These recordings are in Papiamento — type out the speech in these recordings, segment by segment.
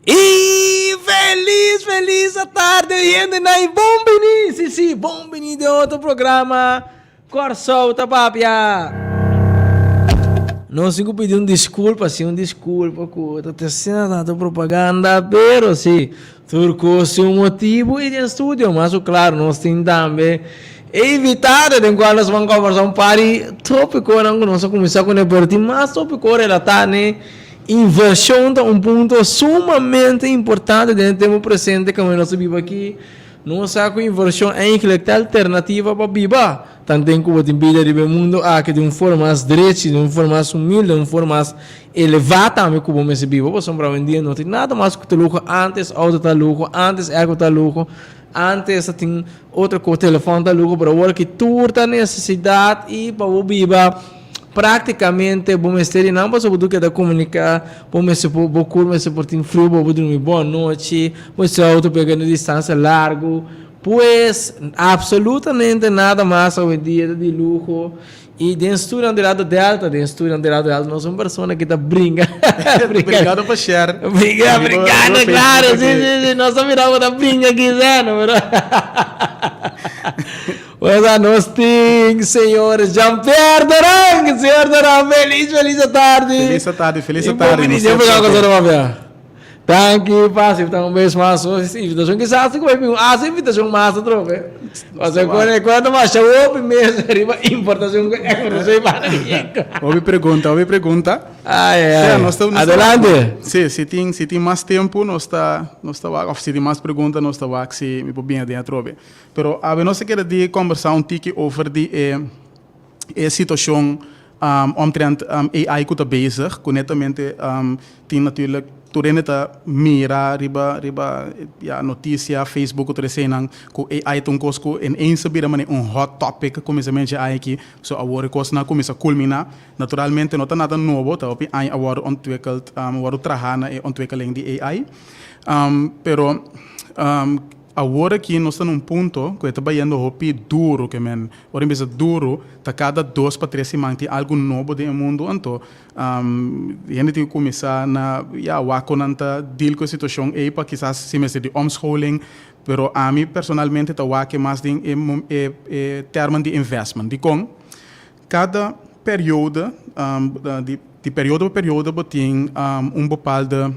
Y feliz, feliz tarde, hende na y bon bini, sí, sí, bon bini de otro programa Kòrsou ta papia. Nos tin ku pidi un diskulpa, sí, un diskulpa ku ta ta asina tantu propaganda, pero sí, tur kos tin un motibu i den studio mas ku klaro nos tin tambe e invitado den kual nos ban kòmbersá un par di tópikonan ku nos a kuminsá kuné, pero tin mas tópiko relatá n'e invershon ta un punto sumamente importante den e tempu presente kaminda nos ta biba aki. Nos sa ku invershon eigenlijk ta alternativa pa biba. Tanten ku bo tin bida riba e mundu aki di un forma mas drechi, di un forma mas humilde, di un forma mas elevá tambe ku bo mester biba. Pasobra awendia no tin nada mas ku ta luho. Antes outo ta luho, antes airco ta luho, antes ta tin otro kos, telefòn ta luho, pero awor aki tur ta nesesidat i pa bo biba Práktikamente bo mester di nan pasobra bo tur keda komuniká, bo mester por, bo kur mester por tin friu pa bo drumi bon anochi, bo mester outo pega na distansia largu. Pues, apsolutamente nada mas awendia ta di luho i den studinan di Radio Delta, den studinan di Radio Delta nos un persona ki ta bringa, Bringado pa share. Bringa, Riba bringando, riba klaro, Facebook si, aki. si, si, nos ta mira bo ta bringa kisa, no, pero Pues nos tin señor Jean Pierre Doran. Señor Doran, feliz, feliz tarde. Feliz tarde, feliz Y tarde. bom Nos dia, ta obrigado, Sra. Mafia. Dank je, pasi, un bes mas. Invitación quizás ku bai hace invitación mas otro vez. O sea, con cuando mas show mes riba importación ku exportación para Hopi pregunta, hopi pregunta. Ai, ai. Sea, nos ta, nos ta- Adelante. Sí, si tin mas tempo, nos ta wak, of si tin mas pregunta, nos ta wak si mi por bin aden atrobe. Pero awe nos ta kere di kombersá un tiki over di e situashon omtrent AI ku ta bezig, ku netamente tin natuurlijk tur hende ta mira riba, ja, notisia, Facebook ku tur eseinan, ku AI ta un kos ku ineens a bira manera un hot topic kuminsamentu dje aña aki. So awor e kosnan a kuminsá kulminá. Naturalmente no ta nada nobo, ta hopi aña a wòrdu ontwikkeld, a wòrdu trahá na e ontwikkeling di AI. Pero awor aki nos ta na un punto ku e ta bayendo hopi duru, ke men ora mi bisa duru ta kada 2 pa 3 siman tin algu nobo den e mundu, anto hende tin ku kuminsá na, ya, wak kon nan ta deal ku e situashon ei pa kisas si mester di omscholing. Pero ami personalmente ta wak e mas den e termen di investment. Dikon? Kada periodo, di periodo pa periodo bo tin un bepaalde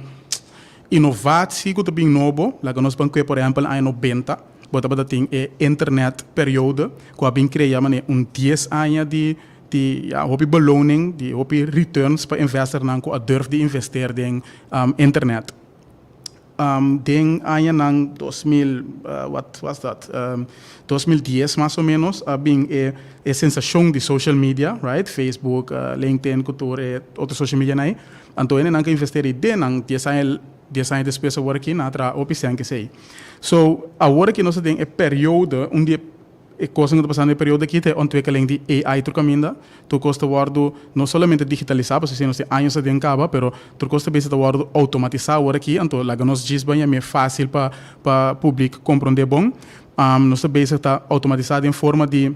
innovatie ku ta bin nobo. Laga nos ban kue, por ehèmpel, aña 90 bo tabata tin e internet periode ku a bin krea manera un 10 aña di, ja, hopi beloning, di hopi returns pa investornan ku a durf di investeer den internet. Den añanan 2000, what was that? 2010 mas o menos, a bin e sensashon di social media, right? Facebook, LinkedIn, ku tur e otro social media nan ei. Anto hendenan ku investeer den nan 10 aña, 10 aña despues awor aki nan a traha hopi sèn ku esei. So, awor aki nos ta den e periodo un di e kosnan ku ta pasando e periodo aki ta e ontwikkeling di AI tur kaminda. Tur kos ta wòrdu no solamente digitalisá, pasobra esei nos tin años aden kaba, pero tur kos ta bisa ta wòrdu outomatisá awor aki, anto laga nos djis baña mi fásil pa públik komprondé bon. Nos ta bezig ta outomatisá den forma di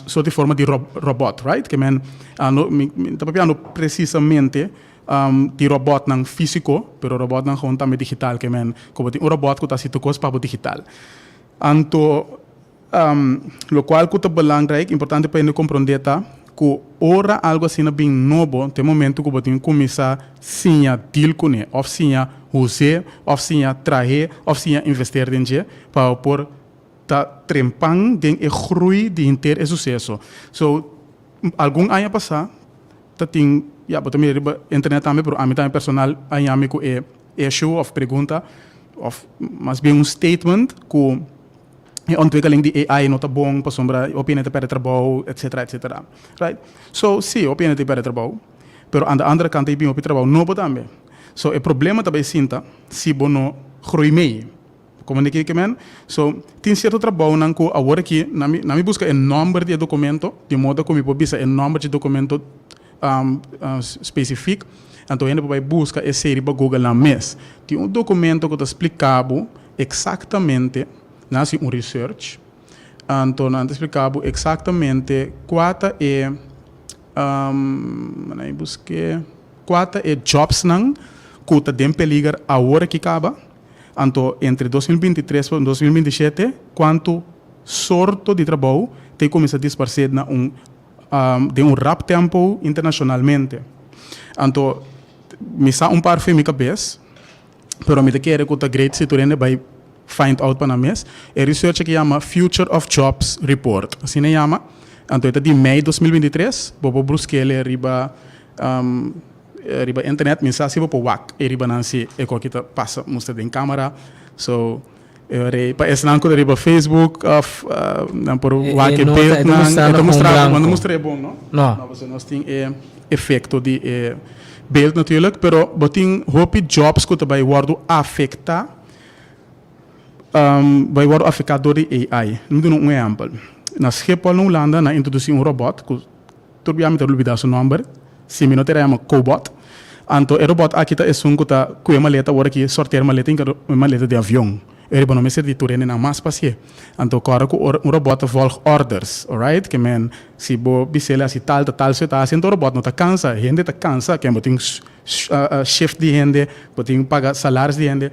soort di forma di robot, right? Ke men no mi ta papiando presisamente di robotnan físiko, pero robotnan gewoon tambe digital, ke men ku bo tin un robot ku ta hasi tur kos pa bo digital. Anto, lokual ku ta belangrijk, importante pa hende komprondé ta ku ora algu asina bin nobo, ta e momento ku bo tin kuminsá siña deal kuné, òf siña hus'é, òf siña trah'é, òf siña investeer den dje, pa bo por ta trempan den e groei di henter e suseso. So, algun aña pasá ta tin, ya, bo ta mira riba internet tambe, pero ami tambe personal a yami ku e issue òf pregunta, òf mas bien un statement ku e ontwikkeling di AI no ta bon pasobra hopi hende ta pèrdè trabou, etcetera, etcetera. Right? So, sí, hopi hende ta pèrdè trabou, pero aan de andere kant ei bin hopi trabou nobo tambe. So, e problema ta bai sinta si bo no groei mee. Komo di ke men? So, tin sierto trabounan ku awor aki na mi buska e nòmber di e dokumento, di modo ku mi por bisa e nòmber di e dokumento spesifik, anto hende por bai buska esei riba Google nan mes. Tin un dokumento ku ta splika bo eksaktamente, nan hasi un research, anto nan ta splika bo eksaktamente kua ta e, nan a busk'é, kua ta e jobsnan. ku ta den peliger awor aki kaba, anto entre 2023 pa 2027 kuantu sorto di trabou ta kuminsá disparsé na un den un rap tempo internashonalmente. Anto mi sa un par for mi kabes, pero mi ta kere ku ta great si tur hende bai find out pa nan mes. E research aki yama Future of Jobs Report, asina e yama. Anto e ta di mei 2023, bo por busk'el riba internet, mi sa si bo por wak e riba nan si e koki ta pasa mustra den camera. So e rei pa esnan ku ta riba Facebook of nan por wak e beeldnan. E ta mustra, bo no mustra e bon, no? No. No, pasobra nos tin e efecto di e beeld natuurlijk, pero bo tin hopi jobs ku ta bai wordo afecta, bai wordo afecta door di AI. Mi duna un ehempel. Na Schiphol na Hulanda nan a introduci un robot ku tur bia mi ta lubida su nomber, si mi no ta yama Cobot. Anto e robot aki ta esun ku ta kue maleta ora ki sorteer maleta hinka e maleta di avion. E riba no mester di tur hendenan mas pasie. Anto kòrda ku un robot ta volg orders, alright? Ke men si bo bis'el hasi tal ta tal so e ta hasi, anto robot no ta kansa. Hende ta kansa, ken bo tin shift di hende, bo tin paga salaris di hende.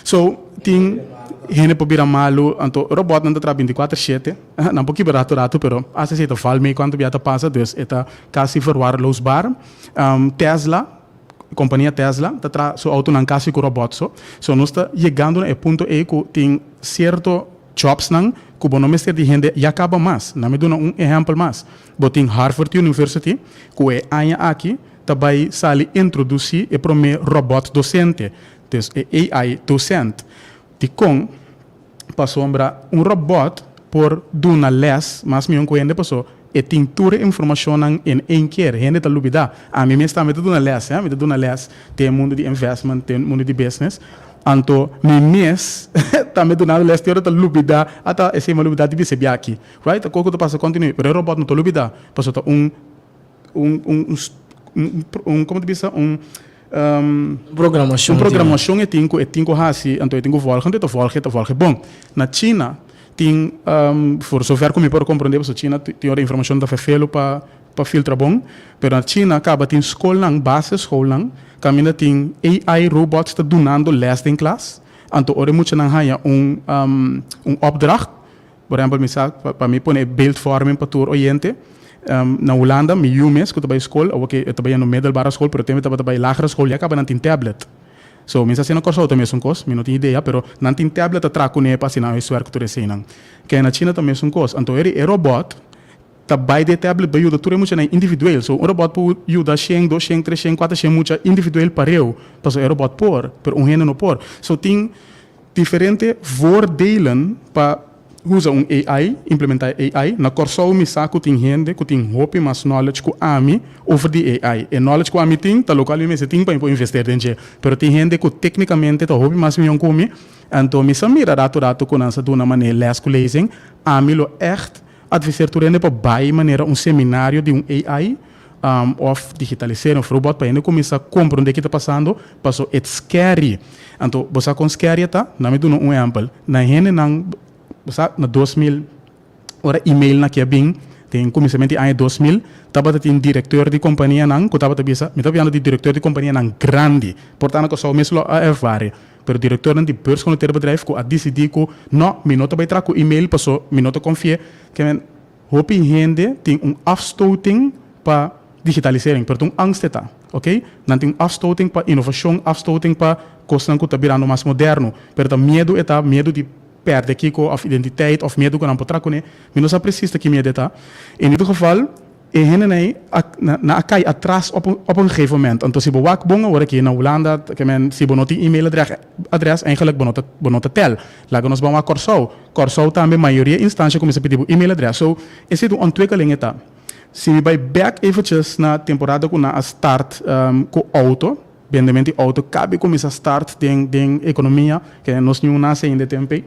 So tin hende por bira malu, anto robotnan ta traha bintikuater shete, nan por kibra ratu ratu pero asta si e ta val mee kuantu bia ta pasa, dus e ta kasi verwaarloosbaar. Tesla, kompania Tesla ta traha su outonan kasi ku robot so. So nos ta yegando na e punto ei ku tin sierto jobsnan ku bo no mester di hende ya kaba mas. Na mi duna un ehèmpel mas. Bo tin Harvard University ku e aña aki ta bai sali introdusí e promé robot dosente, dus e AI docent. Dikon? Pasobra un robot por duna lès mas mihó ku hende paso e tin tur e informashonnan in één keer. Hende ta lubidá. Ami mes tambe ta duna lès, mi ta duna lès den e mundu di investment, den e mundu di business. Anto mi mes tambe dunando lès tin ora ta lubidá, ata esei mi a lubidá di bisa e biaha aki. Right? Ta kos ku ta pasa kontinu. Pero e robot no ta lubidá paso ta un un un un komo ta bisa un Programashon. Un programashon e tin ku e tin ku hasi, anto e tin ku volg, anto e ta volg, e ta volg bon. Na China tin, for zover ku mi por komprondé, pasobra China tin ora informashon ta ferfelu pa pa filtra bon, pero na China kaba tin skolnan, basisschoolnan, kaminda tin AI robots ta dunando lès den klas, anto ora e muchanan haña un un opdracht, Por ehempel, mi sa, pa mi pone e beeldvorming pa tur oyente, na Hulanda mi yu mes ku ta bai skol, awor ke e ta bai yendo middelbare school, pero tempo e tabata bai lagere school ya kaba nan tin tablet. So, mi sa si na Kòrsou ta mesun kos, mi no tin idea, pero nan tin tablet ta traha kuné pa asina huiswerk ku tur eseinan. Ke na China ta mesun kos. Anto eri e robot ta bai di e tablet bai yuda tur e muchanan individueel. So, un robot por yuda shen, dos shen, tres shen, kuater shen mucha individueel pareu, pasobra e robot por, pero un hende no por. So, tin Diferente voordelen pa usa un AI, implementa e AI. Na Kòrsou mi sa ku tin hende ku tin hopi mas knowledge ku ami over di AI. E knowledge ku ami tin ta lokual mi mester tin pa mi por investeer den dje. Pero tin hende ku teknikamente ta hopi mas mion ku mi. Anto mi sa mira ratu ratu ku nan sa duna manera les ku lezing. Ami lo ègt adviseer tur hende pa bai manera un seminario di un AI. Of digitalisering of robot pa hende kuminsá komprondé ki ta pasando, paso it's scary. Anto bo sa kon scary e ta? Na mi duna un ehèmpel. Na hendenan, bo sa na 2000 ora email nan ke a bin den kuminsamentu di aña 2000, tabata tin direkteur di kompanianan ku tabata bisa, mi ta papiando di direkteur di kompanianan grandi, por ta na Kòrsou mes lo a ervare, pero direkteurnan di beursgenoteerde bedrijf ku a disidí ku no, mi no ta bai traha ku email paso mi no ta konfi'é, ke men. Hopi hende tin un afstoting pa digitalisering, pero ta un angst e ta, ok? Nan tin un afstoting pa inovashon, afstoting pa kosnan ku ta birando mas moderno, pero ta miedu e ta, miedu di pèrdè kiko òf identiteit òf miedu ku nan por traha kuné. Mi no sa presis ta ki miedu e ta. In ieder geval, e hendenan ei a nan a kai atras op op un gegeven moment. Anto si bo wak bon awor aki na Hulanda, ke men si bo no tin email adres eigenlijk bo no ta bo no ta tel. Laga nos ban wak Kòrsou. Kòrsou tambe mayoria instansha kuminsá pidi bo email adres. So, esei ta un ontwikkeling e ta. Si mi bai bèk eventjes na temporada ku nan a start ku outo, bendemento di outo kabi kuminsá start den den ekonomia, ke nos niun nase ainda e tempu ei.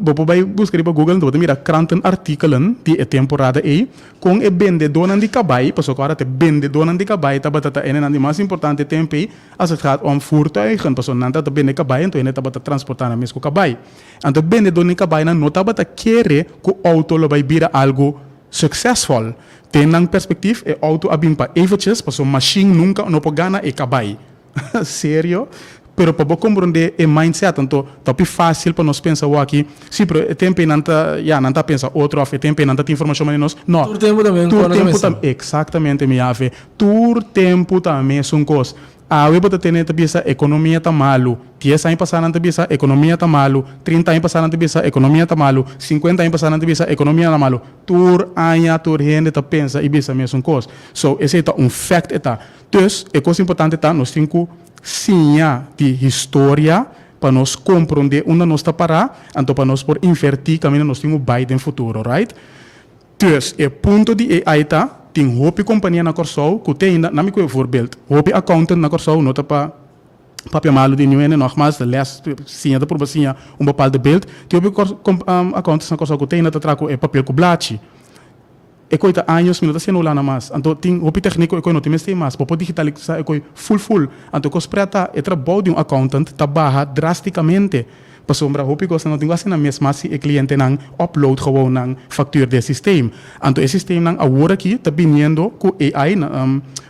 Bo por bai buska riba Google bo ta mira kranten artikelen di e temporada ei kon e bendedónan di kabai, pasobra ku ora ta e bendedónan di kabai tabata ta enenan di mas importante e tempu ei, Als het gaat om voertuigen, pasobra nan tabata bende kabai, anto hende tabata transportá nan mes ku kabai. Anto e bendedónan di kabainan no tabata kere ku outo lo bai bira algu suksesfòl. Den nan perspektif e outo a bin pa eventjes, pasobra mashin nunka no por gana e kabai. serio, pero pa bo komprondé e mindset, anto ta hopi fásil pa nos pensa awor aki, si, pero e tempu ei nan ta, ya, nan ta pensa otro òf e tempu ei nan ta tin informashon manera nos. No. Tur tempu ta mesun Tur kos na tempu kabesa. ta, eksaktamente mi yafe. Tur tempu ta mesun kos. Awe bo ta tene ta bisa ekonomia ta malu, dies aña pasá nan ta bisa ekonomia ta malu, trinta aña pasá nan ta bisa ekonomia ta malu, sinkuenta aña pasá nan ta bisa ekonomia ta malu. Tur aña tur hende ta pensa i bisa mesun kos. So esei ta un fact e ta. Dus e kos importante ta nos tin ku siña di historia pa nos komprondé unda nos ta pará, anto pa nos por invertí kaminda nos tin ku bai den futuro, right? Dus, e punto di AI ta, tin hopi kompania na Kòrsou ku te ainda, na mi kue voorbeeld, hopi accountant na Kòrsou no ta pa papia malu di niun hende, nogmaals, ta les, siña ta purba siña un bepaalde beeld, tin hopi accountants na Kòrsou ku te ainda ta traha ku e papel ku blachi. E koi ta años mi no ta siña na Hulanda mas. Anto tin hopi teknik ku e koi no tin mester mas. Bo por digitalisá e koi ful ful. Anto e kos prèt ta, e trabou di un accountant ta baha drásticamente. Pasobra hopi kosnan no tin ku hasi nan mes mas si e klientenan upload gewoon nan factuur den e systeem. Anto e systeemnan awor aki ta biniendo ku AI,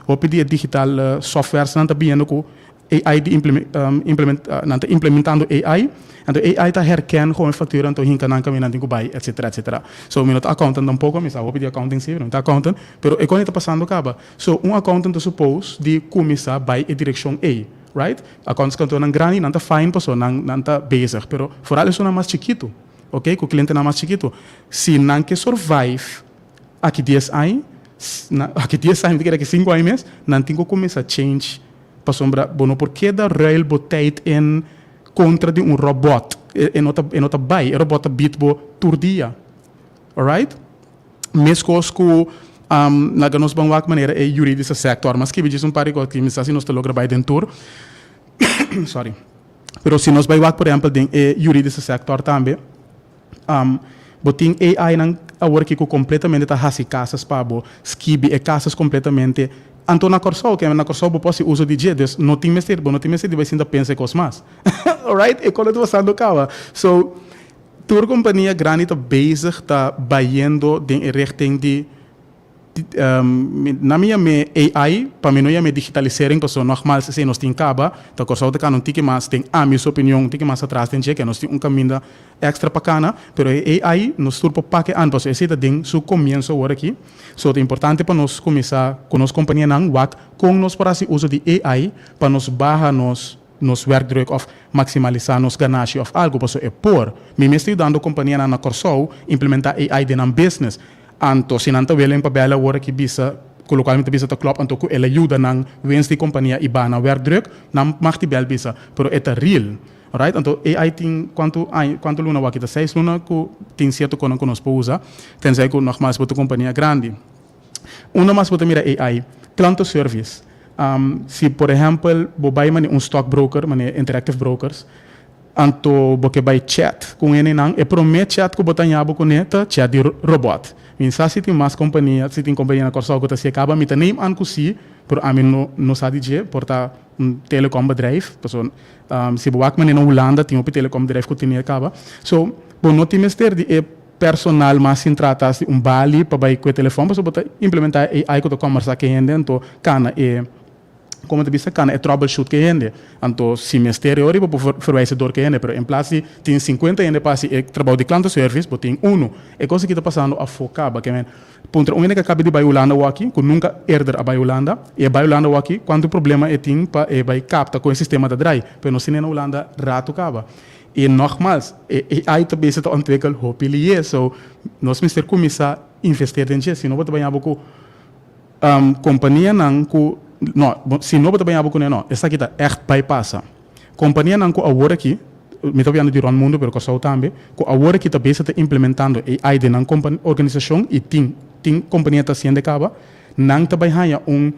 hopi di e digital softwaresnan ta biniendo ku AI di implement, nan ta implementando AI. Anto AI ta herken gewoon e factuur anto hinka nan kaminda nan tin ku bai etcetera etcetera. So mi no ta accountant tampoco, mi sa hopi di accounting si pero mi ta accountant, pero e kos ta pasando kaba. So un accountant ta suppose di kuminsá bai e direkshon ei. Right? Accounts kantoornan grandi nan ta fine paso nan nan ta bezig pero vooral esunnan mas chikitu ok ku clientenan mas chikitu si nan ke survive aki dies aña aki dies aña mi ta kere aki sinku aña mes nan tin ku kuminsa change pasobra bo no por keda ruil bo tijd in kontra di un robot e no ta e no ta bai e robot ta beat bo tur dia alright. Meskos ku laga nos ban wak manera e juridische sector. M'a skibi djis un par di kos ki mi sa si nos ta logra bai den tur. Sorry. Pero si nos bai wak por ehempel den e juridische sector tambe, bo tin AI-nan awor aki ku kompletamente ta hasi kasas pa bo, skibi e kasas kompletamente. Anto na Kòrsou, ke na Kòrsou bo por hasi uso di dje, dus no tin mester, bo no tin mester di bai sinta pensa e kos mas. Alright? E kos ta pasando kaba. So. Tur kompania grandi ta bezig ta bayendo den e richting di nan mi yam'é AI, pa mi no yam'é digitalisering pasobra nogmaals esei nos tin kaba, ta Kòrsou ta kana un tiki mas den ami su opinion un tiki mas atras den dje ke nos tin un kaminda èkstra pa kana, pero e AI nos tur por pake an pasobra esei ta den su komienso awor aki, so ta importante pa nos kuminsá ku nos kompanianan wak kon nos por hasi uso di AI pa nos baha nos. nos werkdruk of maximalisá nos ganashi of algu paso e por. Mi mes ta yudando kompanianan na Kòrsou implementá AI den nan business. Anto si nan ta willing pa bèl awor aki bisa ku lokual mi ta bisa ta klòp anto ku el a yuda nan winst di kompania i baha nan werkdruk, nan mag di bèl bisa. Pero e ta real. Alright? Anto AI tin kuantu aña kuantu luna awor aki ta seis luna ku tin sierto konan ku nos por usa tensei ku nogmaals bo ta kompania grandi. Unda mas bo ta mira AI? Klantenservice. Si por ehèmpel bo bai manera un stockbroker, manera Interactive Brokers, anto bo ke bai chat ku un hendenan, e promé chat ku bo ta haña bo kuné ta chat di robòt. Mi sa si tin mas kompania, si tin kompania na Kòrsou ku ta hasié kaba, mi ta neem an ku si, pero ami no no sa di dje, por ta un telekombedrijf, pasobra si bo wak manera na Hulanda tin hopi telekombedrijf ku tene kaba. So, bo no tin mester di e personal mas sin trata si un bali pa bai ku e telefòn pasobra bo ta implementá e AI ku ta kòmbersá ku e hende anto kana e komo ta bisa kana e troubleshoot ku e hende anto si mester e ora bo por verwijs dor ku e hende pero en plas di tin sinkuenta hende pa hasi e trabou di klantenservice bo tin unu e kos aki ta pasando afó kaba ke men puntra un hende ku a kaba di bai Hulanda awaki ku nunka eerder a bai Hulanda i e bai Hulanda awaki kuantu problema e tin pa e bai kapta kon e sistema ta drai pero nos tene na Hulanda ratu kaba. I nogmaals, e AI ta bezig ta ontwikkel hopi lié, so nos mester kuminsá investeer den dje, si no bo ta baña bo ku kompanianan ku, no, si no bo ta baña bo kuné no, esaki ta ègt bai pasa. Kompanianan ku awor aki, mi ta papiando di rònt mundu pero Kòrsou tambe, ku awor aki ta bezig ta implementando AI den nan organisashon i tin tin kompania ta hasiendo kaba, nan ta bai haña un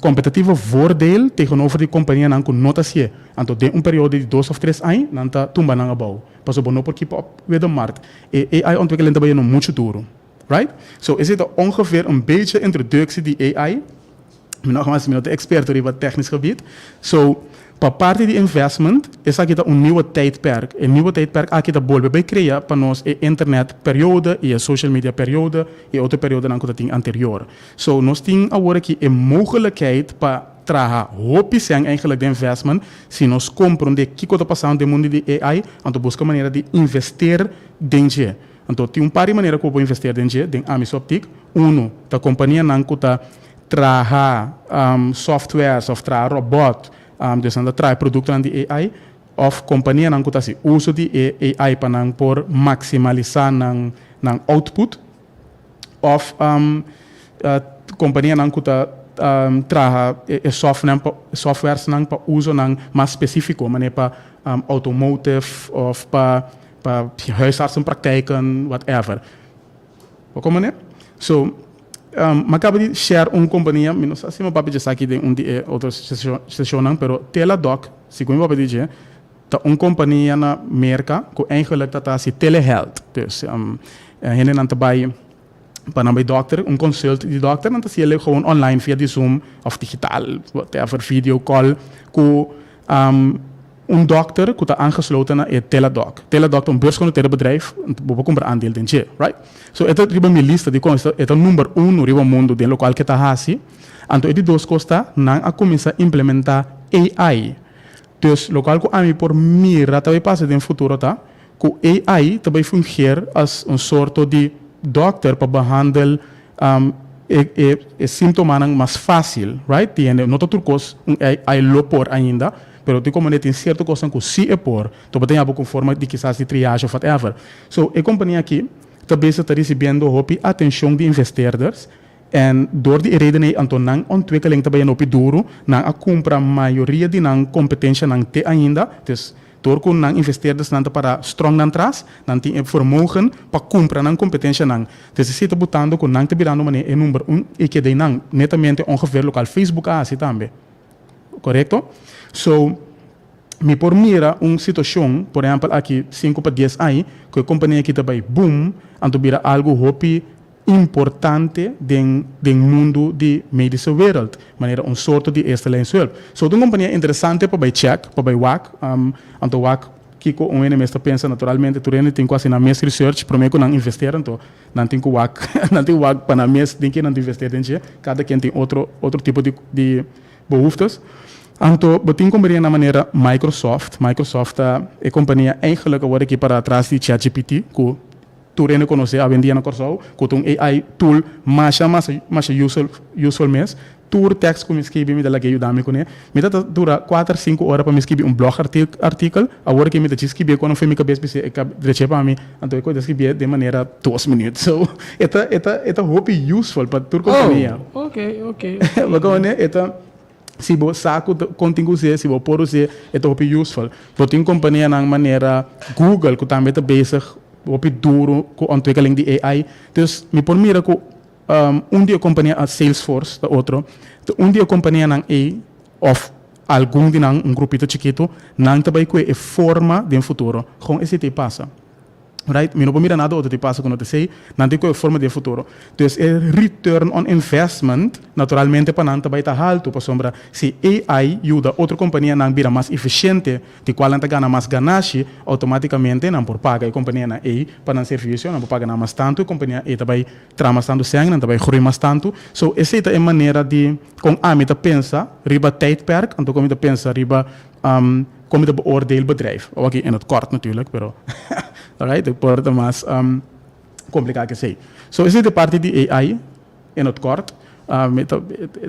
Competitieve voordeel tegenover di companianan cu no ta hacié. Anto den un periodo di dos of tres aña nan ta tumba nan abao. Pasobra bo no por keep up with the markt. E AI ontwikkeling ta bayendo mucho duro. Right? So esey ta ongeveer un beetje introductie di AI. Mi nogmaals mi no ta experto riba technisch gebied. So pa parti di investment esaki ta un nieuwe tijdperk. E nieuwe tijdperk aki ta bolbe bay crea pa nos e internet periode y e social media periode y e otro periodenan cu ta tin anterior. So nos tin awor aki e mogelijkheid pa. traha hopi sèn eigenlijk den investment si nos komprondé kiko ta pasando den mundu di AI, anto buska manera di investeer den dje. Anto tin un par di manera ku bo por investeer den dje, den ami su optiek. Unu, ta kompanianan ku ta traha softwares òf traha robòt, dus nan ta traha e produktonan di AI, òf kompanianan ku ta hasi uso di e AI pa nan por maksimalisá nan nan output. Of kompanianan ku ta traha e softwaresnan pa usonan mas spesífiko, manera pa automotive of pa huisartsenpraktijken, whatever. Bo komo ne? So, mi a kaba di share un kompania, mi no sa si mi a papia dje esaki den un di e otro seshonnan, pero Teladoc, segun mi papia di dje, Ta un kompania na Merka ku eigenlik ta ta hasi telehealth. Dus hendenan ta bai pa nan bai dòkter, un consult di dòkter, nan ta hasi el gewoon online via di Zoom òf digital, whatever, video call ku un dòkter ku ta aangesloten na e Teladoc. Teladoc ta un beursgenoteerde bedrijf, bo por kumpra aandeel den dje, right? So e ta riba mi lista di kon e ta number uno riba mundu den lokual ke ta hasi. Anto e di dos kos ta nan a kuminsá implementá AI. Dus lokual ku ami por mira ta bai pasa den futuro ta ku AI ta bai fungeer as un sorto di dòkter pa behandel e e e símptomanan mas fásil, right? Di hende no ta tur kos un AI lo por ainda, pero di komo tin sierto kosnan ku sí e por, to bo ta yaba ku un forma di kisas di triage of whatever. So e kompania aki ta bezig ta risibiendo hopi atenshon di investeerders. En door di e reden ei anto nan ontwikkeling ta bayendo hopi duru, nan a kumpra mayoria di nan kompetenshanan te ainda, dus door ku nan investeerdersnan ta para strong nan tras, nan tin e vermogen pa kumpra nan kompetenshanan. Dus esei ta butando ku nan ta birando manera e number un i keda einan, netamente ongeveer lokal Facebook a hasi tambe. Korekto? So, mi por mira un situashon, por ehèmpel aki sinku pa dies aña, ku e kompania aki ta bai boom, anto bira algu hopi importante den den mundu di medische wereld, manera un sorto di eerste lijns hulp. So ta un kompania interesante pa bai check, pa bai wak, anto wak kiko un hende mes ta pensa. Naturalmente tur hende tin ku hasi nan mes research prome ku nan investeer, anto nan tin ku wak nan tin wak pa nan mes den ke nan ta investeer den dje, kada ken tin otro otro tipo di di behoeftes. Anto bo tin kompanianan manera Microsoft. Microsoft ta e kompania eigenlijk awor aki para atras di ChatGPT ku Tur hende konosé awendia na Kòrsou ku ta un AI tool masha masha masha useful useful mes. Tur tèks ku mi skibi mi ta lag'é yuda mi kuné. Mi ta ta dura kuater sinku ora pa mi skibi un blog artikel. Awor ke mi ta djis skibié ku no fen mi kabes bis'é e kab drech'é pa mi, anto e ta skibié den manera 2 minuut. So e ta e ta e ta hopi useful pa tur kompania. Oh, okay, okay. Bo koné? E ta. Si bo sa ku kon tin ku us'é, si bo por us'é, e ta hopi useful. Bo tin kompanianan manera Google ku tambe ta bezig hopi duru ku ontwikkeling di AI. Dus mi por mira ku un di e kompania, Salesforce ta otro, ta un di e kompanianan ei òf algun di nan, un grupito chikitu, nan ta bai kue e forma den futuro. Kon esei ta e pasa? Right? Mi no por mira nada otro di pasa ku no ta esei. Nan tin ku e forma di e futuro. Dus e return on investment naturalmente pa nan ta bai ta haltu pasobra si AI yuda otro kompanianan bira mas efisiente di kual nan ta gana mas ganashi, outomátikamente nan por paga e kompanianan ei pa nan servisio, nan por paga nan mas tantu, e kompania ei ta bai traha mas tantu sèn, nan ta bai groei mas tantu. So esei ta e manera di kon ami ta pensa riba tijdperk, anto kon mi ta pensa riba Kon mi ta beoordeel bedrijf? Awor aki in het kort natuurlijk, pero alright, e por ta mas kompliká ke esei. So esei ta e parti di AI in het kort. Mi ta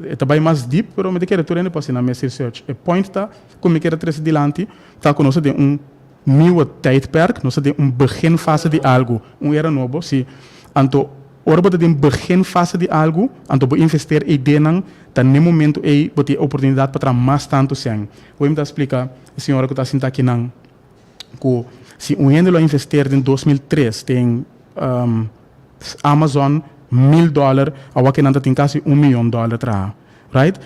e ta bai mas diep, pero mi ta kere tur hende por hasi nan mes research. E point ta ku mi kere trese dilanti ta ku nos ta den un nieuwe tijdperk, nos ta den un beginfase di algu, un era nobo, si. Anto ora bo ta den beginfase di algu, anto bo investeer ideenan, ta n'e momento ei bo tin e oportunidat pa traha mas tantu sèn. Hoy mi ta splika e señora ku ta sinta akinan ku si un hende lo a investeer den 2003 den Amazon mil dòler, awor kinan ta tin kasi un miyon dòler traha, right?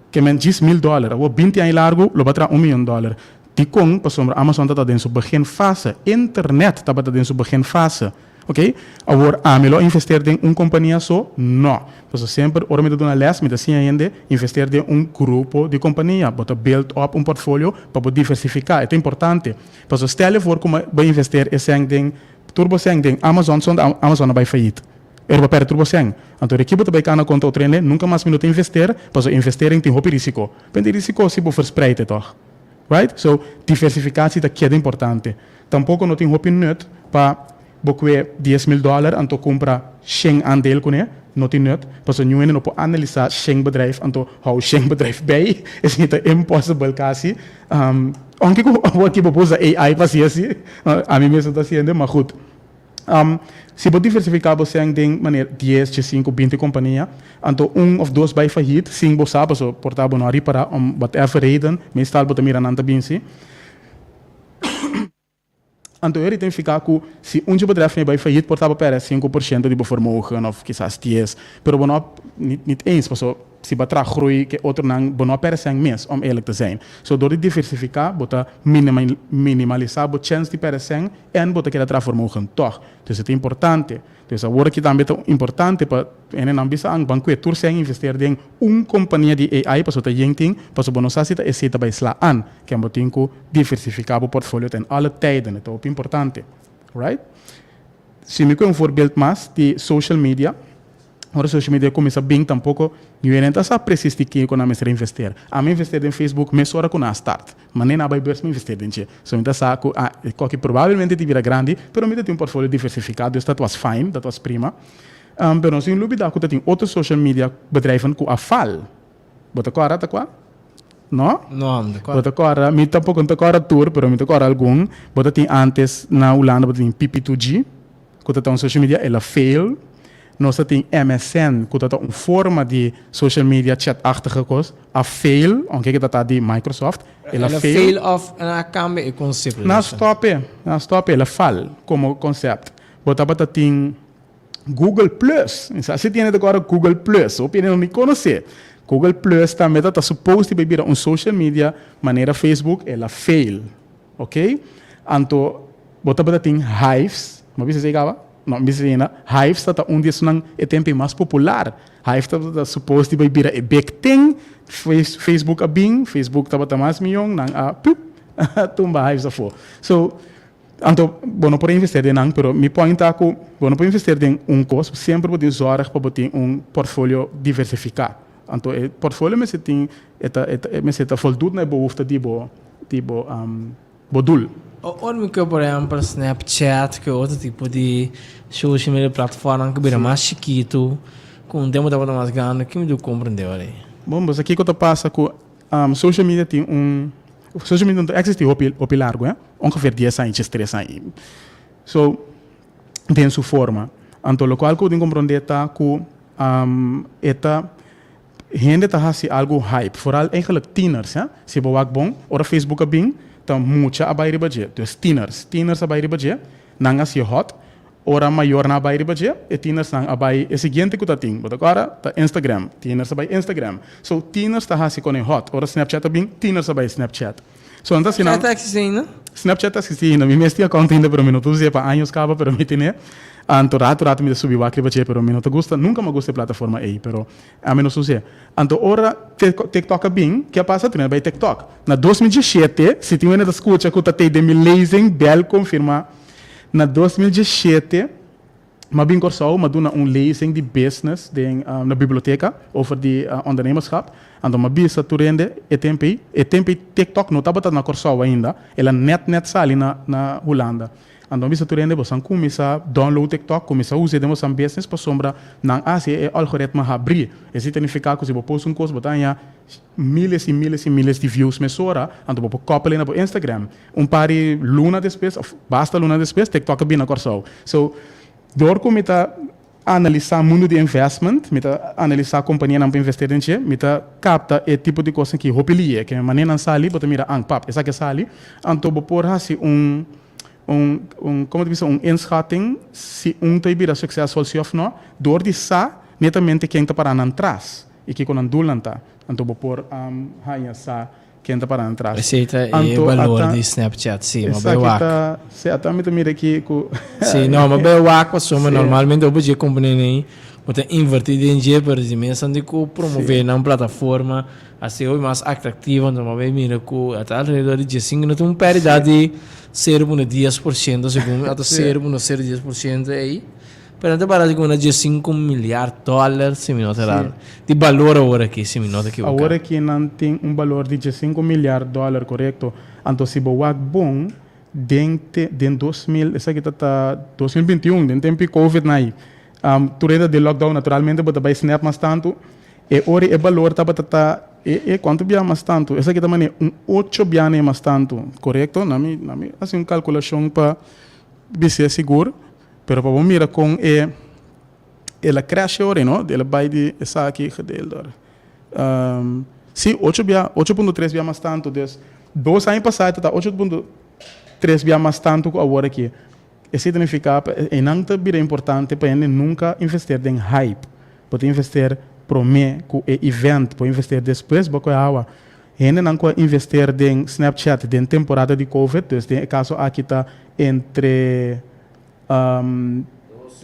Ke men djis mil dòler, awor binti aña largu lo bo a traha un miyon dòler. Dikon? Pasobra Amazon tabata den su beginfase, internet tabata den su beginfase. Ok, awor ami lo investeer den un kompania so? No. Pasobra semper ora mi ta duna les mi ta siña hende investeer den un grupo di kompania. Bo ta build up un portfolio pa bo diversifiká. E ta importante. Pasobra stel je voor ku bo investeer e sèn den tur bo sèn den Amazon, sonde Amazon a bai fayit. Ora bo perde tur bo sèn. Anto di aki bo ta bai kana konta otro hende, nunka mas mi no ta investeer, pasobra investering tin hopi risiko. Pero tin risiko si bo verspreid e tòg. Right? So, diversificatie ta keda importante. Tampoco no tin hopi nut pa bo kue 10,000 dollar anto kumpra shen aandeel kuné. No tin nut, pasobra niun hende no por analisa shen bedrijf anto hou shen bedrijf bij. Esei ta impossible kasi. Aunke ku awor aki bo por usa AI pa hasi asi, ami mes no ta hasiendo, ma goed. Si bo diversifiká bo sèn den manera dies, diesinku, 20 kompania, anto un òf dos bai fayit sin bo sa, pasobra por ta bo no a ripará om whatever reden, meestal bo ta mira nan ta binsi. Anto e riten fika ku si un dje bedrijf bai fayit por ta bo pèrdè 5% di bo vermogen òf kisas 10, pero bo no a, niet eens, pasobra si bo a traha groei ke otronan bo no a pèrdè sèn mes, om eerlijk te zijn. So dor di diversifiká bo ta minimalisá bo chèns di pèrdè sèn en bo ta keda traha vermogen tòg. Dus e ta importante. Dus awor aki tambe ta importante pa hendenan bisa an ban kue tur sèn investeer den un kompania di AI pasobra ta yen tin, pasobra bo no sa si ta esei ta bai sla an. Ken bo tin ku diversifiká bo portfolio ten alle tijden. E ta hopi importante. Right? Si mi kue un voorbeeld mas di social media. Ora social media cuminsa bin tampoco niun hende ta sa precies di kico nan mester investeer. Ami investeer den Facebook mesora cu nan a start. Ma ne nan a bay beurs mi investeer den dje. So mi ta sa cu ah e coki probablemente ta bira grandi pero mi ta tin un portfolio diversifica dus dat was fine, dat was prima. Pero nos tin lubida cu ta tin otro social media bedrijven cu a fal. Bo ta corda ta cua? No? No, mi ta corda. Bo ta corda, mi tampoco no ta corda tur pero mi ta corda algun. Bo ta tin antes na Hulanda bo ta tin PP2G. Ku ta ta un social media el a fail. Nos ta tin MSN ku ta ta un forma di social media chat-achtige kos a fail, aunke ke ta ta di Microsoft, el a El a fail. fail of nan a kambia e konsepto Nan a desa? stop e, nan a stop e, el a fal komo concept. Bo tabata tin Google Plus, mi sa si tin hende ta kòrda Google Plus, hopi hende no ni konosé. Google Plus tambe ta ta supposed di bai bira un social media manera Facebook, el a fail. Ok, anto bo tabata tin Hives, bo a bisa esei kaba? No, mi bisa esei ainda. Hives ta ta un di esunnan e tempu ei mas popular. Hives tabata supos di bai bira e big thing. Facebook a bin, Facebook tabata mas miyon, nan a pup, tumba Hives afó. So, anto bo no por a investeer den nan, pero mi point ta ku bo no por investeer den un kos, semper bo tin zòrg pa bo tin un portfolio diversifiká. Anto e portfolio mester tin, e ta, e mester ta voldoet na e behoefte di bo. Di bo bo doel. Ora mi ke por ehempel Snapchat ke otro tipo di social media platformnan ku bira mas chikitu ku un tempu tabata mas grandi ke mi debe komprende ora ei? Bon bo sa kiko ta pasa ku social media tin un social media no ta existi hopi hopi largu eh ongeveer 10 aña 13 aña so den su forma anto lokual ku bo tin komprende ta ku e ta Hende ta hasi algu hype, vooral eigenlijk tieners hè. Si bo wak bon, ora Facebook a bin, ta mucha a bai riba dje. Dus tieners, tieners a bai riba dje, nan a hasié hot. Ora mayornan a bai riba dje, e tienersnan a bai e siguiente ku ta tin, bo ta kòrda? Ta Instagram, tieners a bai Instagram. So, tieners ta hasi kon e hot. Ora Snapchat a bin, tieners a bai Snapchat. So nan ta hasi nan. Snapchat ta existi ainda? Snapchat ta existi ainda. Mi mes tin account ainda pero mi no ta us'é pa años caba pero mi tene. Anto rato rato mi ta subi wak riba dje pero mi no ta gusta, nunca mi a gusta e plataforma ei pero ami no sa us'é. Anto ora TikTok a bin, ke a pasa? Tur hende a bai TikTok. Na 2017, si tin hende ta scucha cu ta tey den mi lezing, bel confirma, na 2017, Mi a bin Kòrsou, mi a duna un lezing di business den na biblioteka over di ondernemerschap. Anto mi a bisa tur hende e tempu ei, e tempu ei TikTok no tabata na Kòrsou ainda, el a nèt nèt sali na na Hulanda. Anto mi a bisa tur hende boso a kuminsá download TikTok, kuminsá us'é den boso business pasobra nan a hasi e algoritme habrí. Esei ta nifiká ku si bo post un kos bo ta haña miles i miles i miles di views mesora, anto bo por kòpel ei na bo Instagram. Un par di luna despues, of basta luna despues, TikTok a bini na Kòrsou. So, dor ku mi ta analisá mundu di investment, mi ta analisá kompanianan pa investí den dje, mi ta kapta e tipo di kosnan ki hopi lié. Ke manera nan sali, bo ta mira, an, pap, esaki a sali. Anto bo por hasi un, un, un, komo ta bisa, un inschatting si un ta bira suksesvol si òf no, dor di sa netamente ken ta pará nan tras i kiko nan dulnan ta. Anto bo por haña sa Ken ta para nan tras. Esei ta e balor di Snapchat, si, ma bai wak. Esaki ta, si, ata mi ta mira aki ku. Si, no, ma bai wak pasobra normalmente hopi dje kompanianan ei bo ta invertí den dje, pero di mes nan di ku promové nan plataforma hasi hopi mas atraktivo, anto bo bai mira ku ata alrededor di diesinku no ta un pèrdida di sero punto 10% segun ata sero punto sero 10% ei. Pero nan ta para así como na 15 milyard dollar, si mi no ta errado. Di balor awor aki, si mi no ta equivoca. Awor aki nan tin un balor di 15 milyard dollar, korekto. Anto si bo wak bon, den te den 2000, esaki ta ta 2021, den tempo di covid na ei, tur hende ta den lockdown, naturalmente bo ta bai snap mas tantu. E ora e balor tabata ta e e kuantu bia mas tantu? Esaki ta manera un ocho bia na mas tantu, korekto? Na mi na mi hasi un kalkulashon pa bis'é sigur, pero pa bo mira kon e el a crash e ora, no? El a bai di esaki gedeeld door si ocho bia, 8.3 bia mas tantu. Dus 2 aña pasá e ta ta 8.3 bia mas tantu ku awor aki. Esei ta nifiká pa einan ta bira importante pa hende nunka invester den hype. Bo ta invester promé ku e event, bo invester despues bo kohe awa. Hendenan ku a invester den Snapchat den temporada di covid, dus den e kaso aki ta entre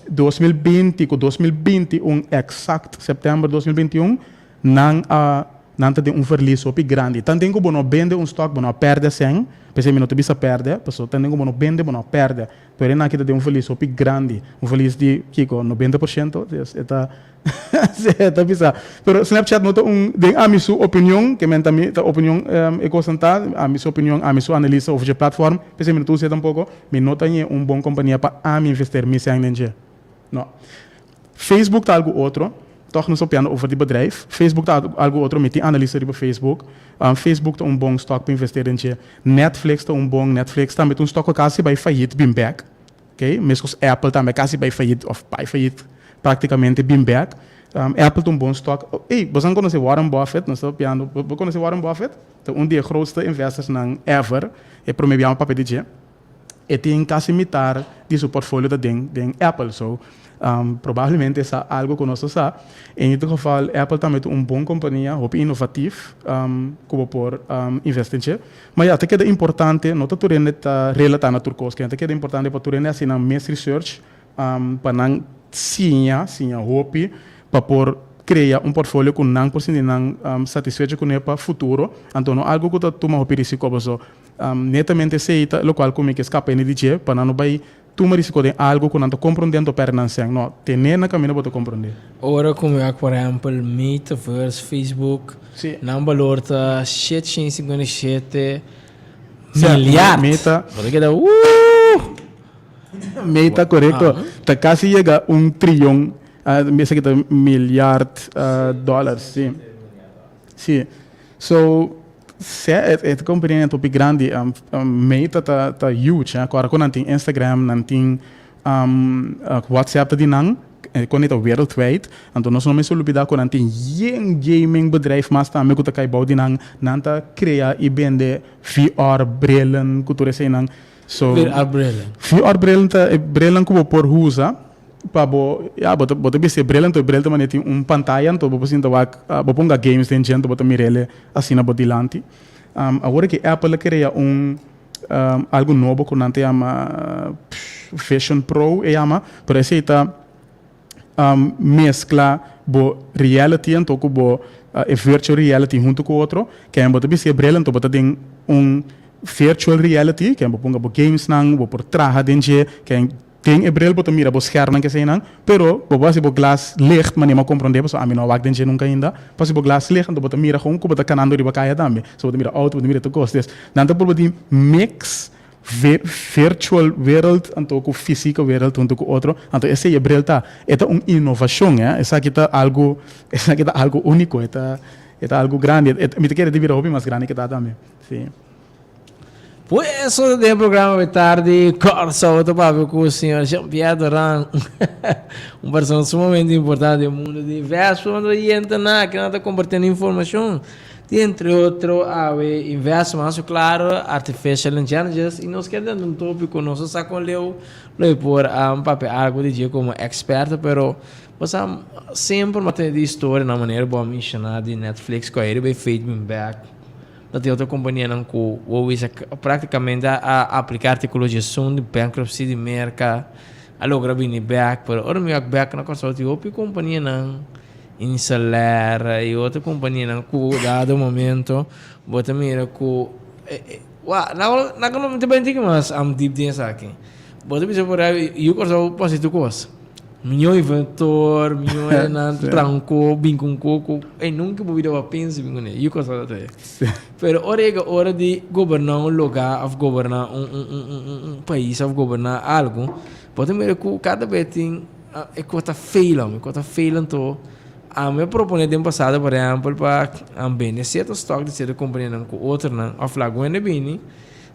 2020 ku 2021 eksakt sèptèmber 2021, nan a nan ta den un verlies hopi grandi. Tanten ku bo no bende un stock bo no a pèrdè sèn, p'esei mi no ta bisa pèrdè, pasobra tanten ku bo no bende bo no a pèrdè. Pero e nan aki ta den un verlies hopi grandi, un verlies di kiko, 90%? Dus e ta e ta bisa. Pero Snapchat no ta un, den ami su opinion, ke men ta mi ta opinion e kosnan ta, ami su opinion, ami su analisa over dje platform, p'esei mi no ta us'é tampoko, mi no ta ñe un bon kompania pa ami invester mi sèn den dje. No. Facebook ta algu otro, tòg nos papiando over di bedrijf. Facebook ta algu otro, mi tin analisa riba Facebook. Facebook ta un bon stock pa invester den dje. Netflix ta un bon, Netflix tambe ta un stock ku kasi bai fayit bin bèk, okay, meskos Apple tambe kasi bai fayit òf bai fayit praktikamente bin bèk. Apple ta un bon stock. Ey, boso nan konosé Warren Buffett? Nos ta papiando, bo konosé Warren Buffett? Ta un di e grootste investorsnan ever, e promé biaha mi papia di dje. E tin casi mitar di su portfolio ta den den Apple, so probablemente sa algo cu nos no sa. En ieder geval Apple tambe ta un bon compania, hopi innovatief cu bo por investi den dje. Ma ya, ta keda importante, no ta tur hende ta relata na tur cos, ta keda importante pa tur hende haci nan mes research pa nan siña, siña hopi pa por crea un portfolio cu nan por sinti nan satisfecho cune pa futuro. Anto no algo cu ta tuma hopi risico paso Netamente esei ta lokual ku mi ke skapa hende di dje, pa nan no bai tuma risiko den algu ku nan ta komprondé anto pèrdè nan sèn. No, ten'é na kaminda bo ta komprondé. Ora ku mi wak por ehèmpel Metaverse, Facebook, nan balor ta 757 milyard. Meta. Bo ta keda uuh! Meta korekto. Ta kasi yega un triyon, esaki ta milyard dòlars, si. Si. So, Se e compania ta hopi grandi, Meta ta ta huge, eh. Ora cu nan tin Instagram, nan tin WhatsApp ta di nan, e con ta wereldwijd. Anto nos no mester lubida cu nan tin yen gaming bedrijf mas tambe cu ta cay bou di nan. Nan ta crea y bende VR brillen cu tur eseynan. So, VR brillen. VR brillen ta e brillen cu bo por usa pa bo, ya, bo ta bo ta bisti e bril anto e bril ta manera tin un pantaya anto bo por sinta wak bo ponga games den dje anto bo ta mir'el asina bo dilanti. Awor ki Apple a krea un algu nobo ku nan ta yama Vision Pro e yama, pero esei ta meskla bo reality anto ku bo e virtual reality huntu ku otro, ken bo ta bisti e bril anto bo ta den un virtual reality ken bo ponga bo gamesnan, bo por traha den dje, ken Den e bril bo ta mira bo schermnan keseinan, pero bo por hasi bo glas licht, manera mi a komprondé pasobra ami no a wak den dje nunka ainda, bo hasi bo glas licht anto bo ta mira gewoon ku bo ta kanando riba kaya tambe. So bo ta mira outo, bo ta mira tur kos. Dus nan ta purba di mix virtual wereld anto ku fisiko wereld huntu ku otro, anto esei e bril ta. E ta un inovashon, eh, esaki ta algu esaki ta algu úniko, e ta e ta algu grandi, mi ta kere di bira hopi mas grandi ke ta tambe, si. Pues den e programa awe tardi Kòrsou ta papia ku señor Jean Pierre Doran, un persona sumamente importante den mundo di investment oyentenan ku nan ta kompartiendo informashon di entre otro awe investment su klaro artificial intelligence i nos kier tende un topiko nos no sa kon leu lo e por papia algu di dje komo eksperto pero bo sa semper bo a tende di historianan manera bo a menshoná di Netflix ku a riba e fade bin bèk. Ta tin otro kompanianan ku bo bisa praktikamente a aplika artikulo 11 di bankruptcy di Merka, a logra bini bèk, pero ora mi wak bèk na Kòrsou tin hopi kompanianan, Inselair i otro kompanianan ku dado momento bo ta mira ku wak nan no ta bini mas dip den esaki. Bo ta bisa por ahí yu Kòrsou por hasi tur kos. Mihó inventor, mihó hendenan traha un ko, bin ku un ko ku ey nunka bo bida bo a pensa bin kuné. Yu kos ta trae. Pero ora yega ora di goberná un lugá òf goberná un un un un un un pais òf goberná algu, bo ta mira ku kada bes tin e kos ta fail hombre, e kos ta fail anto ami a proponé den pasado por ehèmpel pa bende sierto stock di sierto kompanianan ku otronan òf laga un hende bini.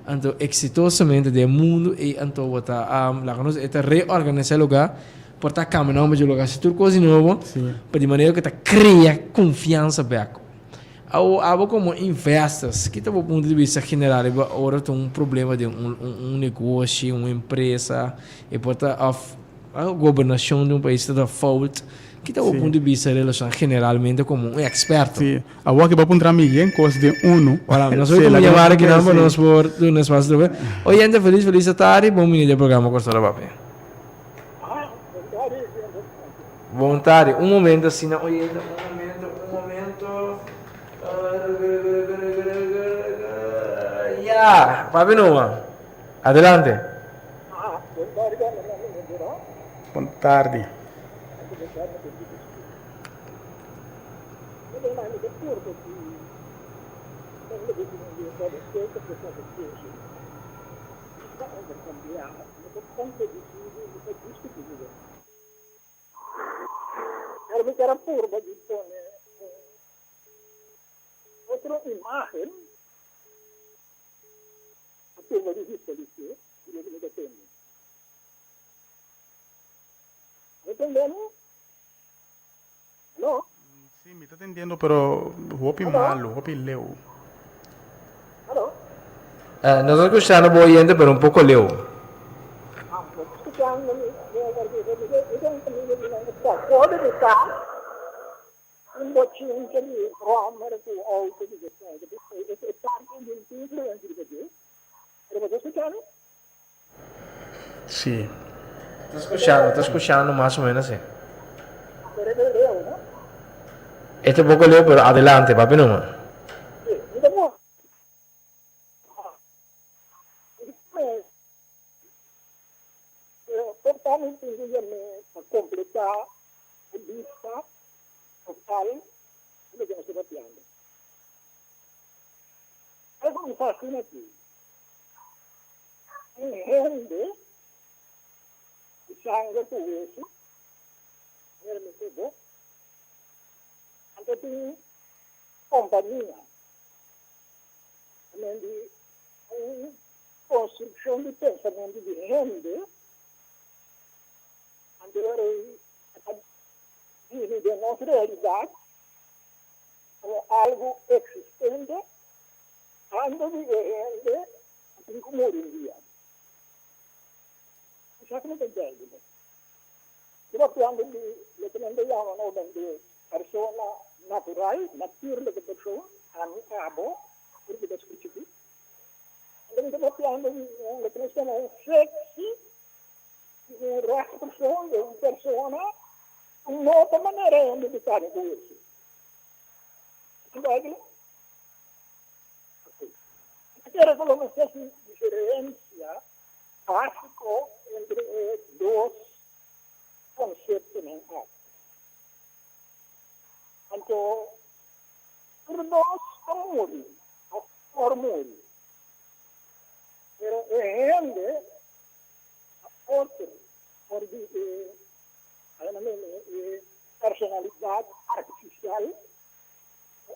Anto exitosamente den e mundu ei anto bo ta laga nos e ta reorganisa e lugar por ta cambia nomber dje lugar haci tur cos di nobo pa di manera cu ta crea confiansa bek. Awo abo como investors ki ta bo punto di bista general riba ora ta un problema den un un negoshi un empresa e por ta of gobernacion di un pais ta ta fout ki ta bo punto di bista relaciona generalmente como un experto? Awor ki bo a puntra mi yen kos den unu. Wala, nos hoy como llamada ki nan pa nos por duna espacio trobe. Oyente felis felis atari, bon bini den programa Kòrsou ta Papia. Bon tardi, un momento asina oyente, un momento, un momento. Ya, papia numa. Adelante. Bon tardi. Sí, mi ta tendiendo, pero hopi malo, hopi leu. Nos ta escuchando bo oyente, pero un poco leu. Sí. Ta skuchando, ta skuchando mas o menos sí. E ta poko leu pero adelante papi numa. Un hende di sanger ku wesu, manera mi ku bo, anto tin kompania, ta di un konstrukshon di pensamentu di hende, anto ora ei ta bini den nos realidat komo algu eksistente, ando di e hende Bo tin ku muri un dia. Esaki no ta duidelijk. Bo ta papiando di loke nan ta yama no dan di persona natural, natuurlijke persoon, ami, abo, tur ku ta skucha aki. Anto mi ta papiando di un loke nos yama un fictie di un rechtspersoon, di un persona ku no ta manera hende di karni ku wesu. Ta duidelijk? Mi kere ku lo mester hasi diferensia básiko entre e dos konseptonan aki. Anto, tur dos ta muri òf por muri, pero e hende ta otro for di e, e personalidat artifisial.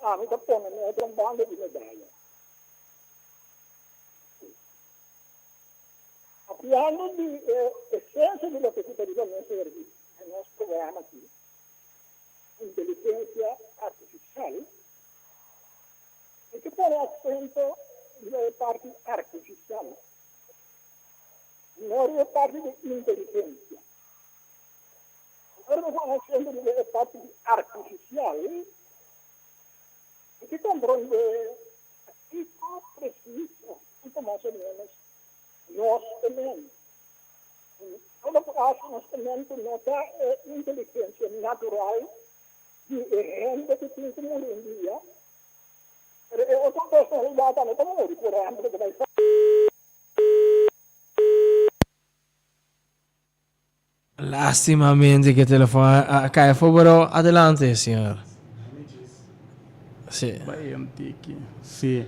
Ami ta pone mi otro un banda di medaya. Papiando di e esencia di loke cu ta riba mesa di nos programa aki, inteligencia artificial, mi ke pone acento riba e parti artificial, no riba e parti di inteligencia. Ora mi pone acento riba e parti di artificial, mi ke comprende kiko precies of kiko mas o menos nos ta men. En todo caso nos ta men ku no ta e inteligencia natural di e hende ku tin ku muri un dia, pero e otro personalidad tambe ta muri, por ehempel ku ta bai. Lastimamente ku e telefòn a kai afó, pero adelante señor. Sí. Bai un tiki. Sí.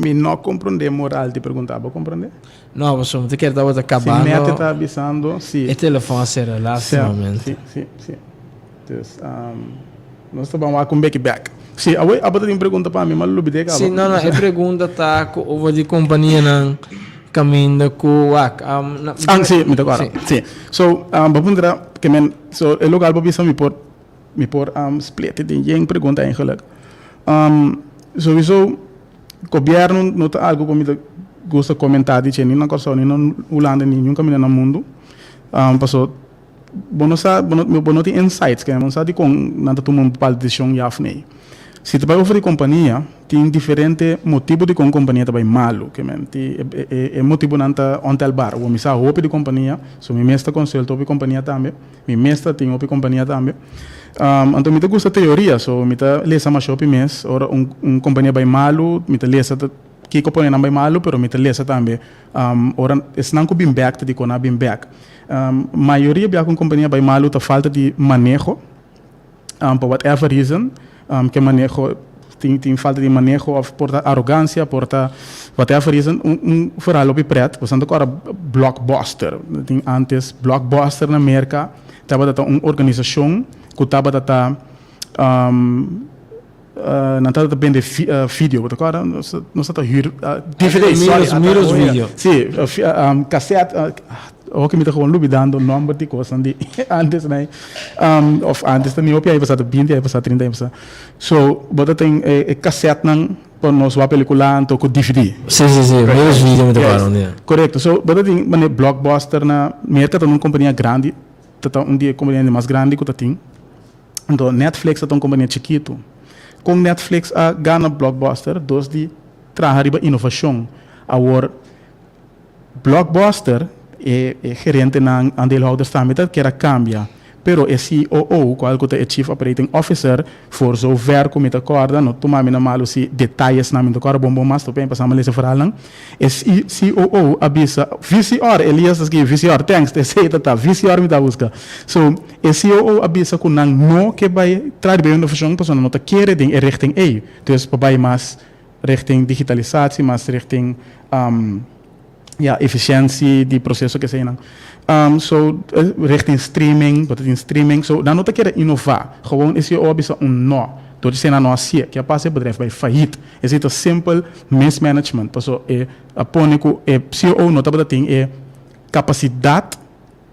Mi no komprondé moral di pregunta. Bo komprondé? No, pasobra mi ta kere tabata kabando. Si Mette ta bisando, si. E telefòn a sera lastimamente. Sí, sí, sí. Dus, nos ta ban wak un beki bek. Sí, awor abo ta tin pregunta pa mi, mi a lubidé kaba. Sí, no, no, e pregunta ta ku over di kompanianan kaminda ku wak. Ah, sí, mi ta kòrda. Sí. So, bo puntra ke men, so e lokual bo bisa mi por Mi por split den yen pregunta eigenlijk. Sowieso gobierno no ta algo ku mi ta gusta komentá di dje ni na Kòrsou ni na Hulanda ni niun kaminda na mundu. Paso bo no sa bo no tin insights bo no sa dikon nan ta tuma un bepaalde desishon ya òf nee. Si ta bai over di kompania tin diferente motibu dikon kompania ta bai malu. Ke men ti e motibunan ta ontelbaar. Awor mi sa hopi di kompania so mi mes ta konsulta hopi kompania tambe. Mi mes ta tin hopi kompania tambe. Anto mi ta gusta teoria, so mi ta lesa masha hopi mes. Ora un un kompania bai malu, mi ta lesa ta kiko pone nan bai malu, pero mi ta lesa tambe ora esnan ku bin bèk ta dikon nan a bin bèk. Mayoria bia ku un kompania bai malu ta falta di maneho, pa whatever reason. Ke maneho tin tin falta di maneho of por ta arogansia, por ta whatever reason. Un un verhaal hopi pret, boso ta kòrda Blockbuster. Tin antes Blockbuster na Merka tabata ta un organisashon ku tabata ta nan tabata ta bende video, bo ta kòrda? Nos ta hür dvd, sorry. Miros video. Si, cassette. Oke mi ta gewoon lubidando nomber di kosnan di antes nei. Of antes ta mi hopi aña pasá, ta binti aña pasá, trinta aña pasá. So, bo ta tin e kasetnan pa nos wak pelikula anto ku dvd. Sí, sí, sí. Miros video mi ta para un dia. Korekto. So, bo ta tin manera Blockbuster na Merka ta un kompania grandi, ta ta un di e kompanianan di mas grandi ku ta tin. Anto Netflix ta ta un kompania chikitu. Kon Netflix a gana Blockbuster? Dos di traha riba inovashon. Awor. Blockbuster, e e gerentenan, aandeelhouders tambe ta kier a cambia, pero e COO, cual cu ta e Chief Operating Officer, voor zover cu mi ta corda, no tuma mi na malo si detayesnan mi no ta corda bon bon mas, ta p'e pasá mi lesa verhaalnan, e COO a bisa, VCR, Elias ta skibi VCR, thanks, esey ta ta, VCR mi ta busca. So, e COO a bisa cu nan no ke bay traha riba e innovacion pasobra nan no ta kere den e richting ey, dus pa bay mas. Richting digitalisatie, mas richting ja, efficientie di proceso keseinan. So, richting streaming, bo ta tin streaming. So, nan no ta kere inova. Gewoon e CEO a bisa un no. Door di esei nan no a hacié. Ke a pasa e bedrijf bai failliet. Esei ta simpel mismanagement. Paso e a pone ku e CEO no tabata tin e capacidad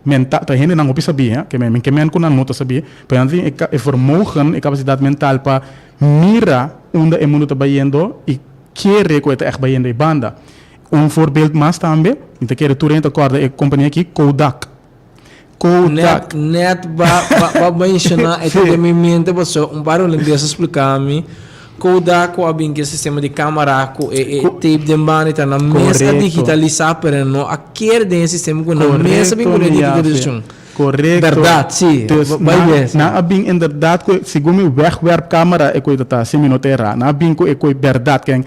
mental, ta hendenan hopi sabí, hè, ke men, ke men ku nan no ta sabí, pero nan tin e e vermogen, e kapasidat mental pa mira unda e mundu ta bayendo i kere ku e ta ègt bayendo ei banda. Un voorbeeld mas tambe, mi ta kere tur hende ta kòrda e kompania aki, Kodak. Kodak. Net, net ba, ba, ba menshoná e ta den mi mente pasobra un par holandés a splika mi Kodak ku a bin ku e sistema di kamara ku e e tape den banda i ta nan mes a digitalisá pero no a kere den e sistema ku nan mes a bin ku e digitalisashon. Korekto. Bèrdat, si. Dus Bai nan bes. nan a bin inderdat ku e segun mi wegwerpkamera e koe ta ta si mi no ta erá. Nan a bin ku e koe bèrdat ken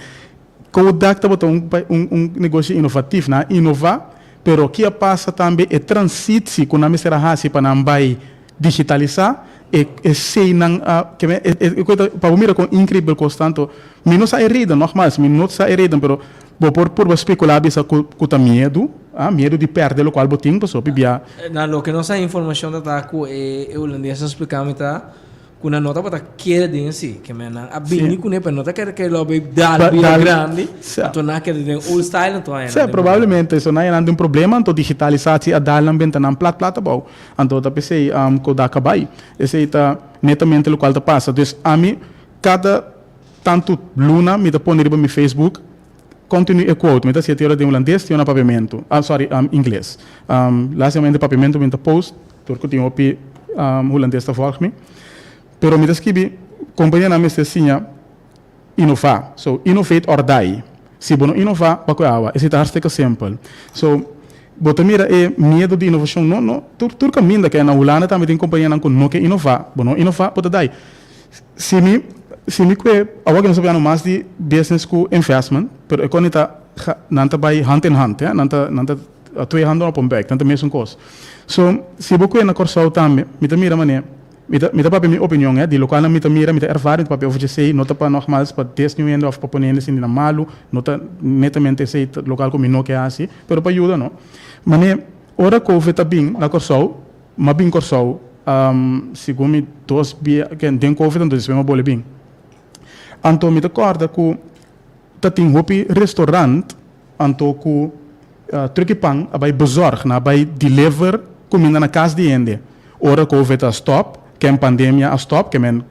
Kodak tabata un un un negoshi inovatief. Nan a inová pero ki a pasa tambe e transitsie ku nan mester a hasi pa nan bai digitalisá e eseinan a ke men e e koe ta pa bo mira kon inkribel kos ta anto mi no sa e reden nogmaals mi no sa e reden pero bo por purba spekulá bisa ku ku ta miedu a miedu di pèrdè lokual bo tin pasobra bia Na loke nos a informashon ta ta ku e e hulandes a splika mi ta Ku nan no tabata kere den si. Ke men nan a bini kuné, pero no ta kere kere lo bay dal bira grandi. Anto nan a kere den old style, anto a Sí, probablemente. So nan a den problema, anto digitalisatie a dal nan benta nan plat plat abou. Anto ta p'esei Kodak a bay. Esei ta netamente lokual ta pasa. Dus ami kada tantu luna mi ta pone riba mi Facebook continu e quote. Mi ta hasié te ora den hulandes, te ora na papiamentu. Ah, sorry, ingles. Lastimamente papiamentu mi ta post. Tur ku tin hopi hulandes ta vòlg mi. Pero mi ta skibi, kompanianan mester siña inová. So, innovate or die. Si bo no inová, bo a kohe awa. Esei ta hartstikke simpel. So, bo ta mira e miedu di inovashon, no, no, tur, tur kaminda ke na Hulanda tambe tin kompanianan ku no ke inová. Bo no inová, bo ta die. Si mi, si mi kue, awor ke nos ta papiando mas di business ku investment, pero e koni ta, nan ta bai hand in hand, nan ta, nan ta. Twee handen op een buik, nan ta mesun kos. So, si bo kue na Kòrsou tambe, mi ta mira manera, mi ta mi ta papia mi opinion eh, di lokualnan mi ta mira, mi ta ervara, mi ta papia over djesei, no ta pa nogmaals pa desniu hende òf pa pone hende sinti nan malu, no ta netamente esei ta lokal ku mi no ke hasi, pero pa yuda no. Manera, ora covid a bin na Kòrsou, m'a bin Kòrsou, segun mi dos bia, den covid anto despues m'a bole bin. Anto mi ta kòrda ku Ta tin hopi restaurant anto ku truck i pan a bai bezorg, nan a bai deliver kuminda na kas di hende. Ora covid a stop, ken pandemia a stop, ke men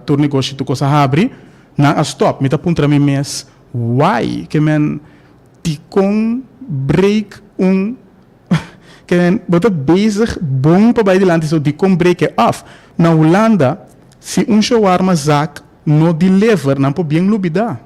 tur negoshi tur kos a habri, nan a stop. Mi ta puntra mi mes why? Ke men dikon break un ke men bo ta bezig bon pa bai dilanti so dikon break e af? Na Hulanda si un shawarma zak No deliver, nan por bien lubida.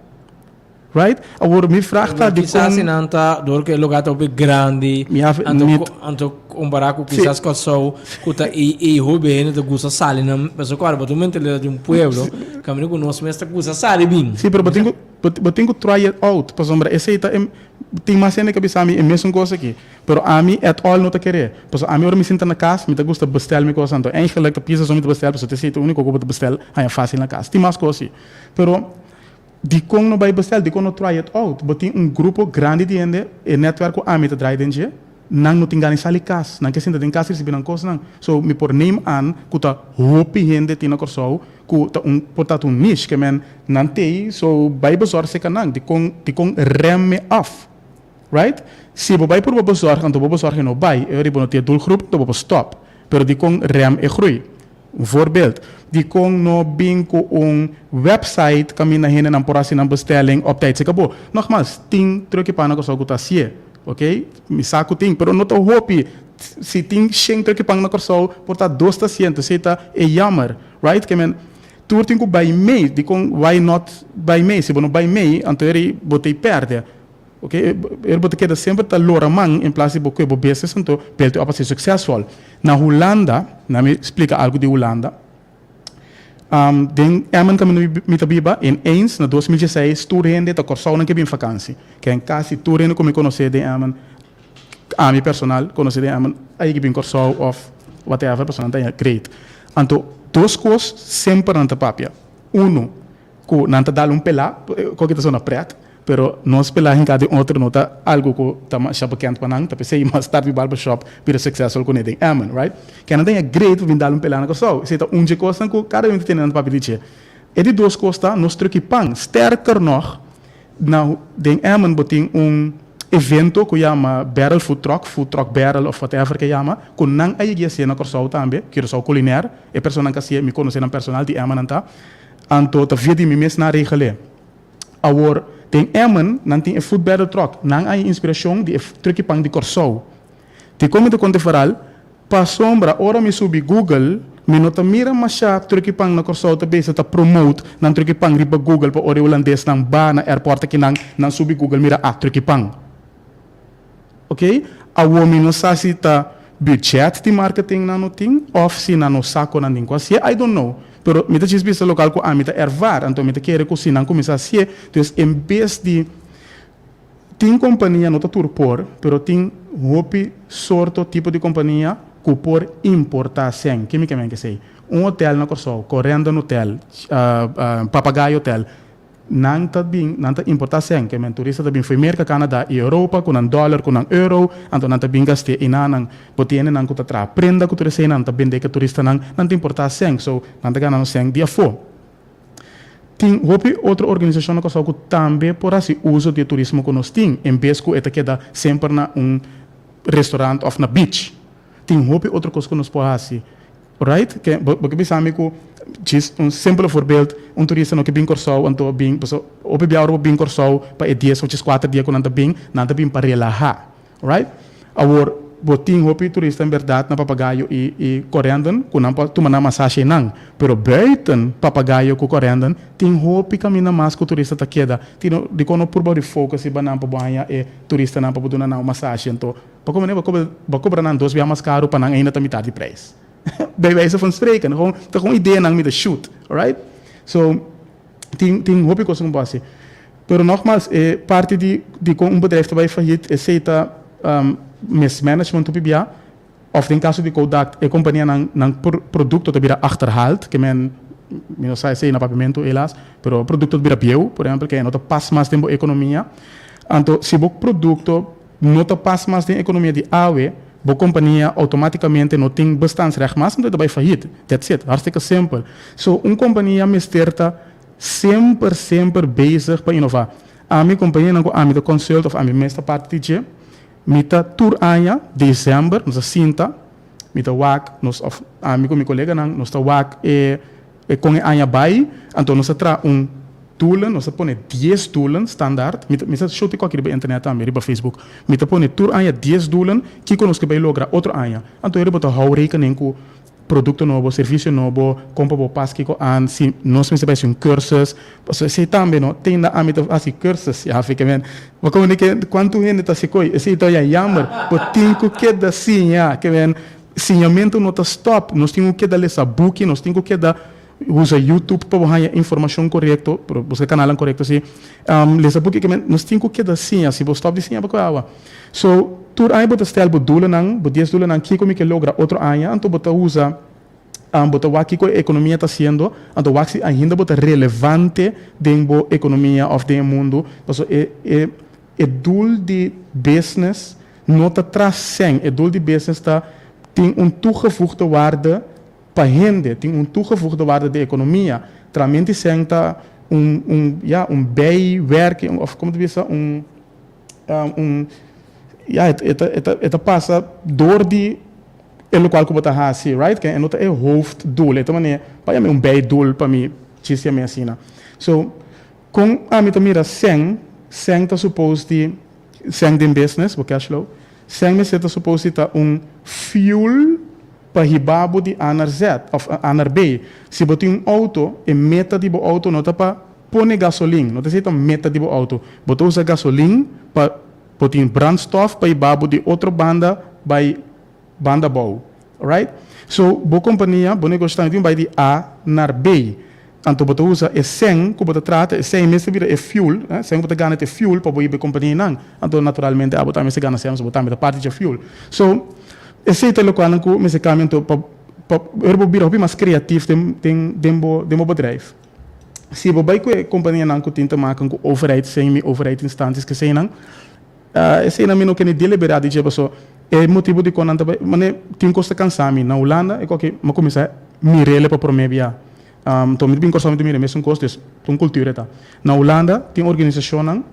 Right? Awor mi vraag ta dikon. Kisas si nan ta dor ku e lugar ta hopi grandi, Mi hafi anto nit. anto kompará ku kisas Kòrsou ku ta ei ei hopi hende ta gusta sali nan pasobra kòrda bo ta un mentalidad di un pueblo kaminda ku nos mes ta gusta sali bin. Sí, pero bo tin ku bo tin ku try it out pasobra esei ta e tin mas hende ku a bisa mi e mesun kos aki. Pero ami at all no ta kere. Pasobra ami ora mi sinta na kas, mi ta gusta bestel mi kos. Anto eigenlijk ta pizza so mi ta bestel, pasobra ta esei ta uniko ku bo ta bestel haña fácil na kas. Tin mas kos si. Pero dikon no bai bestel? Dikon no try it out? Bo tin un grupo grandi di hende, e netwerk ku ami ta draai den dje, nan no tin gana di sali kas. Nan ke sinta den kas risibi nan kosnan. So mi por neem aan ku ta hopi hende tin na Kòrsou ku ta un por ta un niche ke men nan tei, so bai bezòrg serka nan. Dikon dikon rem me af? Right? Si bo bai purba bezorg anto bo bezorg e no bai, e ora bo no tin e doelgroep anto bo por stop. Pero dikon rem e groei? Un voorbeeld, dikon no bin ku un website kaminda hendenan por hasi nan bestelling op tijd seka bo? Nogmaals, tin truck i pan na Kòrsou ku ta hasié, ok? Mi sa ku tin, pero no ta hopi. Si tin shen truck i pan na Kòrsou, por ta dos ta hasié, entonces ta e jammer, right? Ke men tur tin ku bai mee, dikon why not bai mee? Si bo no bai mee, anto eri bo ta pèrdè. Ok, er bo ta keda semper ta lora man en plas di bo kue bo business anto build up a ser successful. Na Hulanda, na mi splika algo di Hulanda, den Emmen kaminda mi ta biba, in eens na 2016 tur hende ta Kòrsounan ke bin vakansi. Ken kasi tur hende ku mi konosé den Emmen, ami personal konosé den Emmen, a yega bin Kòrsou òf whatever, pasobra nan ta haña great. Anto dos kos semper nan ta papia. Uno, ku nan ta dal un pelá, koke ta sona pret, Pero nos pela hinká den otro no ta algo ku ta masha bekend pa nan, ta p'esei mas tardi barbershop bira successful kuné den Emmen, right? Kende ta haña great pa bin dal un pelá na Kòrsou. Esei ta un dje kosnan ku kada un ta tene nan ta papia di dje. E di dos kos ta nos truki pan. Sterker nog, na den Emmen bo tin un evento ku yama Barrel Food Truck, Food Truck Barrel of whatever ke yama, ku nan a yegi hasié na Kòrsou tambe, Curaçao Culinair, e personanan ku hasié mi konosé nan personal di Emmen nan ta, anto ta via di mi mes nan a regel'é. Awor, den Emmen nan tin e food battle truck. Nan a haña inspirashon di e truck'i pan di Kòrsou. Dikon mi ta konta e verhal? Pasobra ora mi subi Google, mi no ta mira mashá truck'i pan na Kòrsou ta bisa ta promote nan truck'i pan riba Google pa ora e hulandesnan ba na airport akinan, nan subi Google mira, ah, truck'i pan. Ok, awor mi no sa si ta budget di marketing nan no tin of si nan no sa con nan tin cu hacié, I don't know. Pero mi ta djis bisa local cu ami ta ervaar, anto mi ta kere cu si nan cuminsa hacié, dus en bes di tin compania, no ta tur por, pero tin hopi sorto tipo di compania cu por importa sèn. Ke mi ke men kesey? Un hotel na Corsou, Corendon Hotel, Papagayo Hotel, Nan ta bin, nan ta importá sèn, ke men turista ta bin fo'i Merka, Kanada i Europa ku nan dòler, ku nan euro, anto nan ta bin gast'é einan. Bo tene nan ku ta traha prenda ku tur esei, nan ta bendé ku e turistanan, nan ta importá sèn, so nan ta gana nos sèn di afó. Tin hopi otro organisashon na Kòrsou ku tambe por hasi uso di e turismo ku nos tin, en bes ku e ta keda semper na un restaurant òf na beach. Tin hopi otro kos ku nos por hasi. Right? Ke bo bo ke bisa mi ku djis un simpele voorbeeld, un turista no ke bin Kòrsou anto bin paso hopi bia ora bo bin Kòrsou pa e dies of djes kuater dia ku nan ta bin, nan ta bin pa relahá. Right? Awor bo tin hopi turista en bèrdat na Papagayo i i Corendon ku nan por tuma nan masashi einan, pero buiten Papagayo ku Corendon tin hopi kaminda mas ku turista ta keda. Tin dikon no purba di focus riba nan pa bo haña e turistanan pa bo duna nan un masashi anto Pa como bo cobra bo cobra nan dos bia mas caro pa nan ainda ta mitad di prijs. Bij wijze van spreken, gewoon ta gewoon ideanan mi ta shoot, alright? So tin tin hopi cos cu bo haci. Pero nogmaals e parti di di con un bedrijf ta bay failliet esey ta. mismanagement hopi bia, òf den kaso di Kodak e kompania nan nan produkto ta bira achterhaald, ke men mi no sa esei na papiamentu helaas, pero produkto ta bira bieu, por ehèmpel, ke no ta pas mas den bo ekonomia. Anto si bo produkto no ta pas mas den ekonomia di awe, bo kompania outomátikamente no tin bestaansrecht mas, anto e ta bai fayit. That's it. Hartstikke simpel. So un kompania mester ta semper semper bezig pa inová. Ami kompanianan ku ami ta consult òf ami mes ta parti di dje, mi ta tur aña desèmber nos ta sinta, mi ta wak nos òf ami ku mi koleganan nos ta wak e e kon e aña bai, anto nos ta traha un doelen, nos ta pone dies doelen standaard, mi ta mi ta show ti koki riba internet tambe, riba Facebook, mi ta pone tur aña dies doelen kiko nos ke bai logra otro aña, anto e riba ta hou rekening ku Producto nobo, servicio nobo, con pa bo pas kico an, si nos mester bai haci un cursus, pasobra esey tambe no, tenda ami ta haci cursus, ya fi ke men, bo como di ke cuanto hende ta haci coy, esey ta ya jammer, bo tin cu keda siña, ke men, siñamento no ta stop, nos tin cu keda lesa buki, nos tin cu keda usa YouTube pa bo haya informacion corecto, pero busca canalnan corecto si, lesa buki, ke men, nos tin cu keda siña, si bo stop di siña bo coge awa. So, tur aña bo ta stel bo doelennan, bo dies doelennan, kiko mi ke logra otro aña, anto bo ta usa, bo ta wak kiko e ekonomia ta hasiendo, anto wak si ainda bo ta relevante den bo ekonomia òf den e mundu, pasobra e e e doel di business no ta tras sèn, e doel di business ta tin un toegevoegde waarde pa hende, tin un toegevoegde waarde den ekonomia, tramenti sèn ta un un ya un bijwerking òf komo ta bisa un. Un, ya, e ta, e ta, e ta pasa door di e lokual ku bo ta hasi, right? Ke e no ta e hoofddoel, e ta manera, pa yama un bijdoel pa mi chis yam'é asina. So, kon ami ta mira sèn, sèn ta supos di, sèn den business, bo cash flow, sèn mester ta supos di ta un fuel pa hiba bo di A naar Z, òf A naar B. Si bo tin un outo, e meta di bo outo no ta pa Pone gasolin, no ta esei ta meta di bo auto. Bo ta usa gasolin pa bo tin brandstof pa hiba bo di otro banda bai banda abou. Alright? So, bo kompania, bo negoshi tambe tin bai di A naar B. Anto bo ta usa e sèn ku bo ta trata, e sèn mes ta bira e fuel, eh, sèn ku bo ta gana ta e fuel pa bo hiba e kompanianan. Anto naturalmente abo tambe mester gana sèn, pasobra bo tambe ta parti dje fuel. So, esei ta lokualnan ku mester kambia anto pa pa ora bo bira hopi mas kreatif den den den bo den bo bedrijf. Si bo bai ku e kompanianan ku tin te maken ku overheid, semi overheid instanties keseinan, eseinan mi no kende deliberá di dje paso e motibu dikon nan ta bai mane tin kos ta kansa mi. Na Hulanda e koke mi a kuminsá mir'el pa promé bia. Anto mi ta bin Kòrsou mi ta mira e mesun kos dus ta un kultura e ta. Na Hulanda tin organisashonnan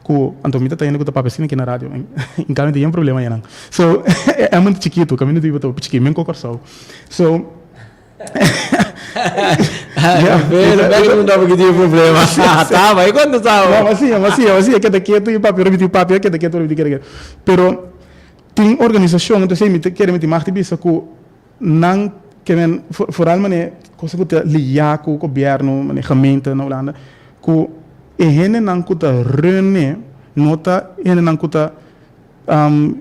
ku anto mi ta ta hende ku ta papia asina aki na radio in kambio tin yen problema ayanan. So e Emmen ta chikitu kaminda ta biba ta hopi chikí men ku Kòrsou. So. Pero bek no daba ki tin problema. Taba, e cuando taba? No, así, así, así, keda ketu y papia, repeti papia, keda ketu, repeti keda ketu. Pero tin organisacion, entonces mi ta kere mi tin mag di bisa ku nan ke men vooral mane cosa ku ta liya ku gobierno, mane gemeente na Hulanda, ku e hendenan ku ta run no ta hendenan ku ta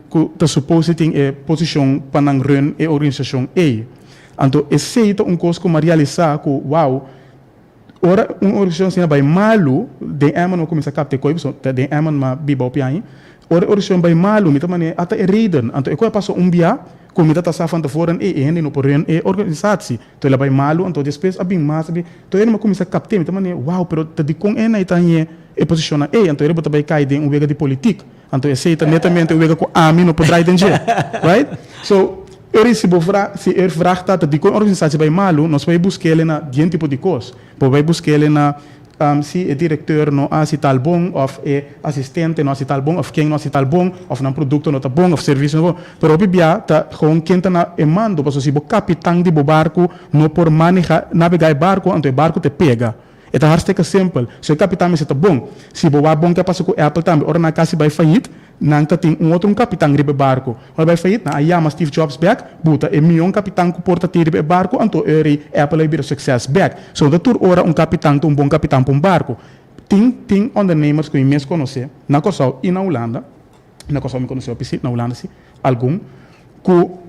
ku ta supos di tin e posishon pa nan run e organisashon ei. Anto esei ta un kos ku mi a realisá ku wou, ora un organisashon asina bai malu, den Emmen mi a kuminsá kapta e koi pasobra ta den Emmen mi a biba hopi aña, ora e organisashon bai malu mi ta manera ata e reden. Anto e koi a pasa un bia ku mi ta ta sa van tevoren ei e hende no por run e organisatsie. Anto el a bai malu anto despues a bin mas a bin, anto mi a kuminsá kapt'é mi ta manera wou pero ta dikon e na ta haña e posishonnan ei, anto bo ta bai kai den un wega di politik. Anto esei ta netamente un wega ku ami no por drai den dje. Right? So, ora si bo vra, si e vrag ta ta dikon organisatie bai malu, nos bai busk'el na dien tipo di kos. Bo bai busk'el na si e direkteur no a hasi tal bon, òf e asistente no a hasi tal bon, òf ken no a hasi tal bon, òf nan produkto no ta bon, òf servisio no ta bon. Pero hopi bia ta gewoon ken ta na e mando, pasobra si bo kapitan di bo barku no por maneha, nabegá e barku, anto e barku ta pega. E ta hartstikke simpel. So e kapitan mester ta bon. Si bo wak bon ke a pasa ku Apple tambe, ora nan a kasi bai fayit, nan ta tin un otro un kapitan riba e barku. Ora bai fayit, nan a yama Steve Jobs bek, buta e mion kapitan ku por ta tin riba e barku, anto e rei Apple a bira sukses bek. So no ta tur ora un kapitan ta un bon kapitan pa un barku. Tin tin ondernemers ku mi mes konosé, na Kòrsou i na Hulanda, na Kòrsou mi konosé hopi si, na Hulanda si, algun, ku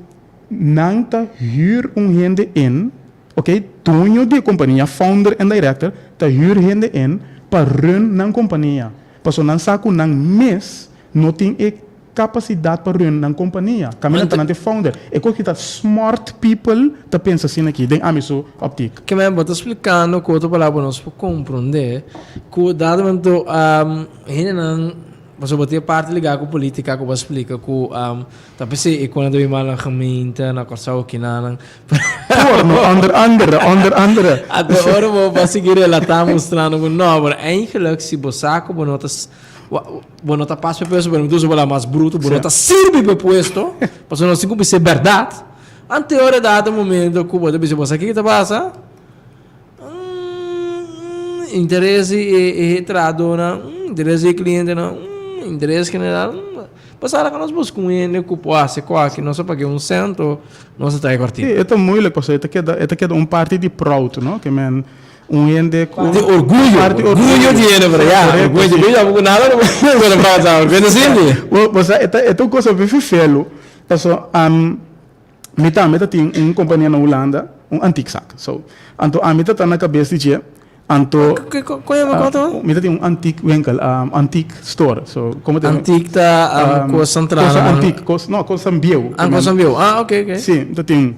nan ta hür un hende in, Ok, duño di e kompania, founder en director, ta hür hende in pa run nan kompania, pasobra nan sa ku nan mes no tin e. kapasidat pa run nan kompania. Kaminda ta nan ta e founder. E kos ki ta smart people ta pensa asina aki den ami su optiek. Ke men bo ta splikando ku otro palabra nos por komprondé ku dado momento hendenan pasobra bo tin e parti ligá ku politika ku bo a splika ku ta p'esei e kona ta bin mal na gemeente na Kòrsou kinanan. Por, no, onder andere, onder andere. Anto ora bo bo a sigui relatá mustrando ku no, pero eigenlijk si bo sa ku bo no ta Bo no ta pas p'e puesto, pero mi ta usa palabra mas bruto, bo no ta sirbi p'e puesto, pasobra nos tin ku bisa e bèrdat. Ante ora dado momento ku bo ta bisa, bo sa kiko ta pasa? Interes di e e trahadónan, interes di e klientenan, interes general, pasada ku nos buska un hende ku por hasi kualke, nos a pag'é un sènt o nos a traha e kòrtina. Sí, e ta moeilijk pasobra e ta keda, e ta keda un parti di proud, no? Ke men Un hende ku. Di orguyo. Parti orguyo. Orguyo di hende, pero ya. Korekto, Orguyo si. di orguyo ku nada no por pasa. Orguyo sinti. Bo bo sa e ta e ta un kos hopi fefelu paso mi tambe ta tin un kompania na Hulanda, un antiekzaak. So, anto ami ta ta na kabes di dje, anto Ke kon yama kon ta? mi ta tin un antiekwinkel, antiek store. So, komo ta Antiek ta kos entrada. Kos antiek, kos no kosnan bieu. Ah kosnan bieu. Ah oke oke. Si, mi ta tin.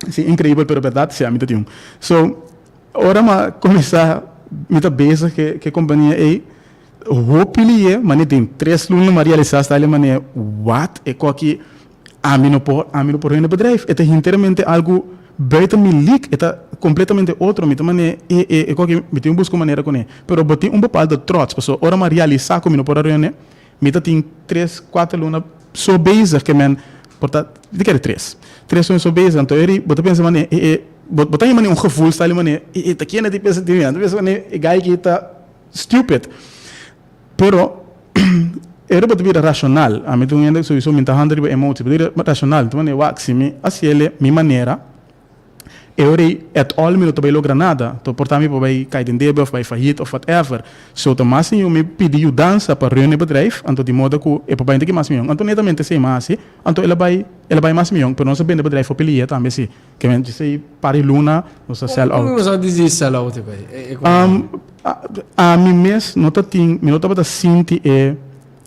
Si, increibel pero berdad, si ami ta tin un. So, ora m'a cuminsa mi ta bezig ke ke compania ey, hopi liye, mane den tres luna m'a realisa sta mane wat e koki ami no por ami no por run e bedrijf. E ta hinteramente algo buiten mi league, e ta completamente otro, mi ta mane e e e koki mi tin ku busca un manera cune. Pero bo tin un bepaalde trots, pasobra ora m'a realisa cu mi no por a run e, Mi ta tin tres, kuater luna so bezig ke men por ta, di kere tres. Tres luna so bezig, anto eri bo ta pensa manera e e bo bo ta haña manera un gevoel sta li manera e e ta kende di pensa di mi, anto pensa manera e guy aki ta stupid. Pero eri bo ta bira rashonal, ami ta un hende souiso mi ta handa riba emotie, bo ta bira rashonal, ta manera wak si mi hasiel mi manera, E ora ei at all mi no ta bai logra nada. To por ta mi por bai kai den debe of bai fayit of whatever. So ta mas miho mi pidi yudansa pa run e bedrijf, anto di moda ku e por bai un tiki mas miho. Anto netamente esei mi a hasi, anto el a bai el a bai mas miho, pero nos a bende bedrijf hopi lihe tambe si. Ke men djis par di luna nos a sell Kon out. mi a disi sell out e bai? E kon? Ami mes no ta tin, mi no tabata sinti e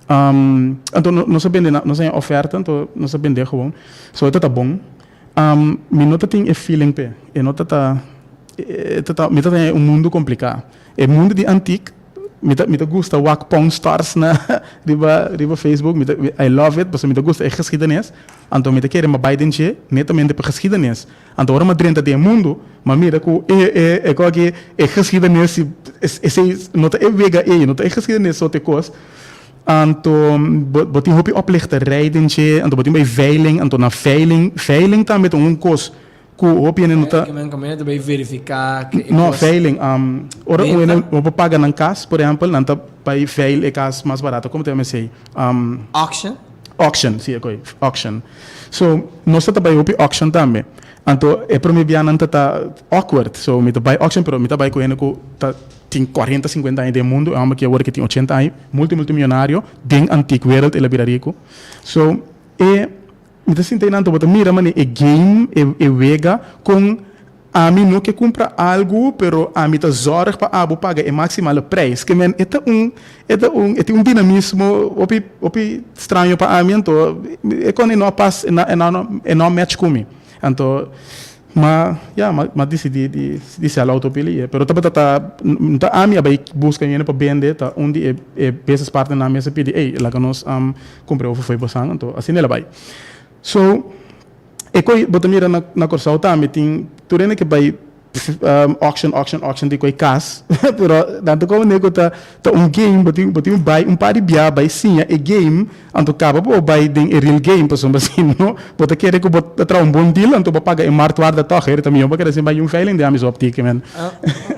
anto nos a bende nos a haña oferta anto nos a bende gewoon. So e ta ta bon. Mi no ta tin e feeling p'e. E no ta ta, e ta ta, mi ta ta un mundu kompliká. E mundu di antik, mi ta mi ta gusta wak Pawn Stars na riba riba Facebook, mi ta I love it, pasobra mi ta gusta e geschiedenis. Anto mi ta kere mi a bai den dje netamente pa geschiedenis. Anto ora mi a drenta den e mundu, mi a mira ku e e e koki e geschiedenis si esei no ta e wega ei, no ta e geschiedenis so ta e kos. Anto bo bo tin hopi oplichterij den dje, anto bo tin bai veiling, anto na veiling, veiling tambe ta un kos ku hopi hende no ta. Ke men kaminda ta bai verifiká ke e No, kos. veiling, ora un hende Benta? no por paga nan kas, por ehèmpel, nan ta bai veil e kas mas barato, komo ta yama esei? Auction? Auction, si e koi, auction. So, nos ta ta bai hopi auction tambe. Anto e prome bianan ta ta awkward, so mi ta bai auction pero mi ta bai ku hende ku ta tin cuarenta, cincuenta aña den mundu, e homber ki awor ki tin ochenta aña, multi multimillonario, den antiek wereld el a bira riku. So, e, mi ta sinti einan bo ta mira manera e game, e e wega kon ami no ke kumpra algu pero ami ta zorg pa abo paga e maximale prijs. Ke men e ta un, e ta un, e tin un dinamismo hopi hopi straño pa ami, anto e kon e no a pas, e no e no a match ku mi. Anto Ma ya, ma ma disidí di di sell out hopi liye. Pero tabata ta, no ta ami a bai buska hende pa bende, ta un di e e business partnernan mes a pidi, ey, laga nos kumpra e over fo'i bosan, anto asina el a bai. So, e koi bo ta mira na na Kòrsou tambe tin tur hende ke bai auction, auction, auction di koi kas, pero nan ta komo ku ta ta un game, bo tin bo tin bai un par di bia bai siña e game, anto kaba bo bai den e real game, pasobra si no bo ta kere ku bo ta traha un bon deal anto bo paga e marktwaarde tòg, heri ta mihó bo keda sin bai un veiling den ami su optiek, men.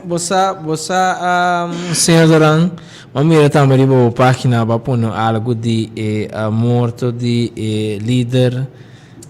Bo sa, bo sa señor Doran, bo a mira tambe riba bo pagina bo a pone algu di e morto di e lider.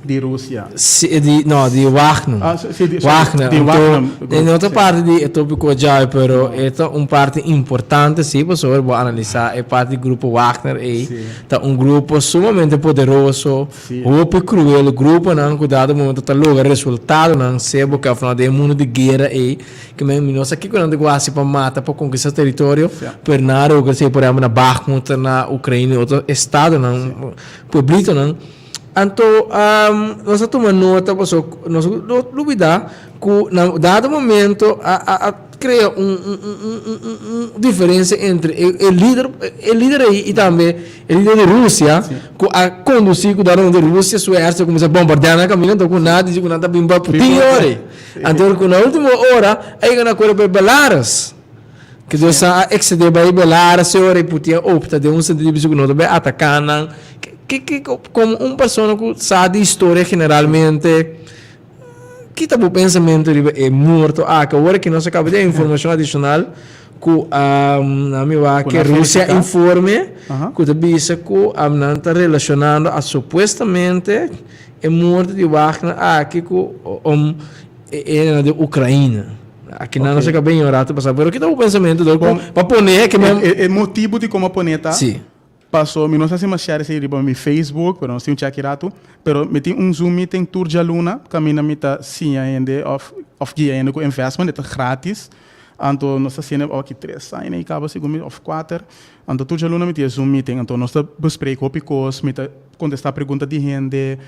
Di Rusia. Si, di, no, di Wagner. Ah, si, di, sorry, Wagner. di Anto, Wagner e no ta si. parti di e tópiko djawe, pero e ta un parti importante si, pasobra bo analisá e parti di grupo Wagner ei, Si. ta un grupo sumamente poderoso, Si. hopi kruel, gruponan ku dado momento ta logra resultadonan, sea bo ke òf no, den e mundu di guera ei, ke men mi no sa kiko nan ta ku hasi pa mata, pa konkistá teritorio, Si. pero nan a logra esei, por ehèmpel na Bakhmut, na Ukraina i otro estadonan, pueblitonan. Anto nos a tuma nota paso nos no lubida ku na dado momento a a a krea un un un un un un un diferensia entre e e lider e lider ei i tambe e lider di Rusia ku a kondusí ku dado momento Rusia su ehérsito a kuminsá bombardea nan kaminda anto ku nan a disi ku nan ta bin pa Putin e ora ei. Anto ku na ultimo ora a yega na akuerdo pa e Belarus. Ke Dios a eksede bai Belarus e ora ei Putin a opta den un sentido di bisa ku no ta bai ataká nan. Ke ke komo un persona ku sa di historia generalmente, ki ta bo pensamentu riba e morto aki? Awor aki nos a kaba di haña informashon adishonal ku nan mi wak ke Rusia informe ku ta bisa ku nan ta relashonando a supuestamente e morto di Wagner aki ku e di Ukraina. Aki nan nos a kaba un rato pasá, pero ki ta bo pensamentu dor ku pa pone ke men. E motibu di komo a pone ta. Si. Paso mi no sa si mi a share esei riba mi Facebook, pero nos tin un cheki ratu. Pero mi tin un Zoom meeting tur djaluna kaminda mi ta siña hende òf òf guia hende ku investment, e ta gratis. Anto nos ta hasiendo aki tres aña i kaba segun mi òf kuater. Anto tur djaluna mi tin e Zoom meeting. Anto nos ta besprek hopi kos, mi ta kontestá pregunta di hende.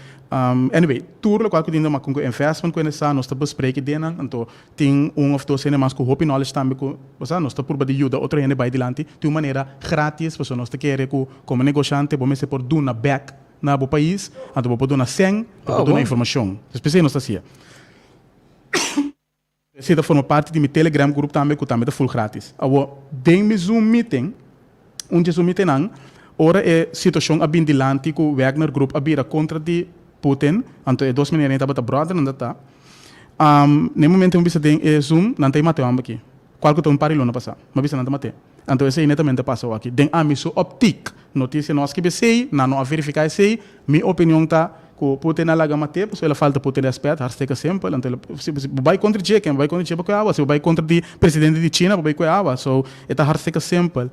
Anyway, tur lokual ku tin ta makon ku investment ku hende sa nos ta besprek den nan. Anto Tin un of dos hende mas ku hopi knowledge tambe ku, bo sa, nos ta purba di yuda otro hende bai dilanti di un manera gratis pasobra nos ta kere ku komo negoshante bo mester por duna bek na bo pais, anto bo por duna sèn, bo por duna informashon. Dus p'esei nos ta hasié. Esei ta forma parti di mi Telegram group tambe ku tambe ta full gratis. Awor, den mi Zoom meeting, un dje Zoom meetingnan, ora e situashon a bin dilanti ku Wagner Group a bira kontra di Putin, anto e dos meneer ei tabata bròder nan ta ta, Na e momento mi bisa den e zoom, nan ta e mate homber aki. Cual cu ta un par di luna pasa. Mi a bisa nan ta mate. Anto esey netamente a pasa awaki. Den ami su optiek, noticia no a skibi esey, nan no a verifica esey. Mi opinion ta cu Putin a laga mate pasobra el a falta Putin respet, hartstikke simpel. Anto el a, si bo bay contra dje, ken bo bay contra dje pa cu e awa? Si bo bay contra di presidente di China, bo bay cu e awa. So, e ta hartstikke simpel.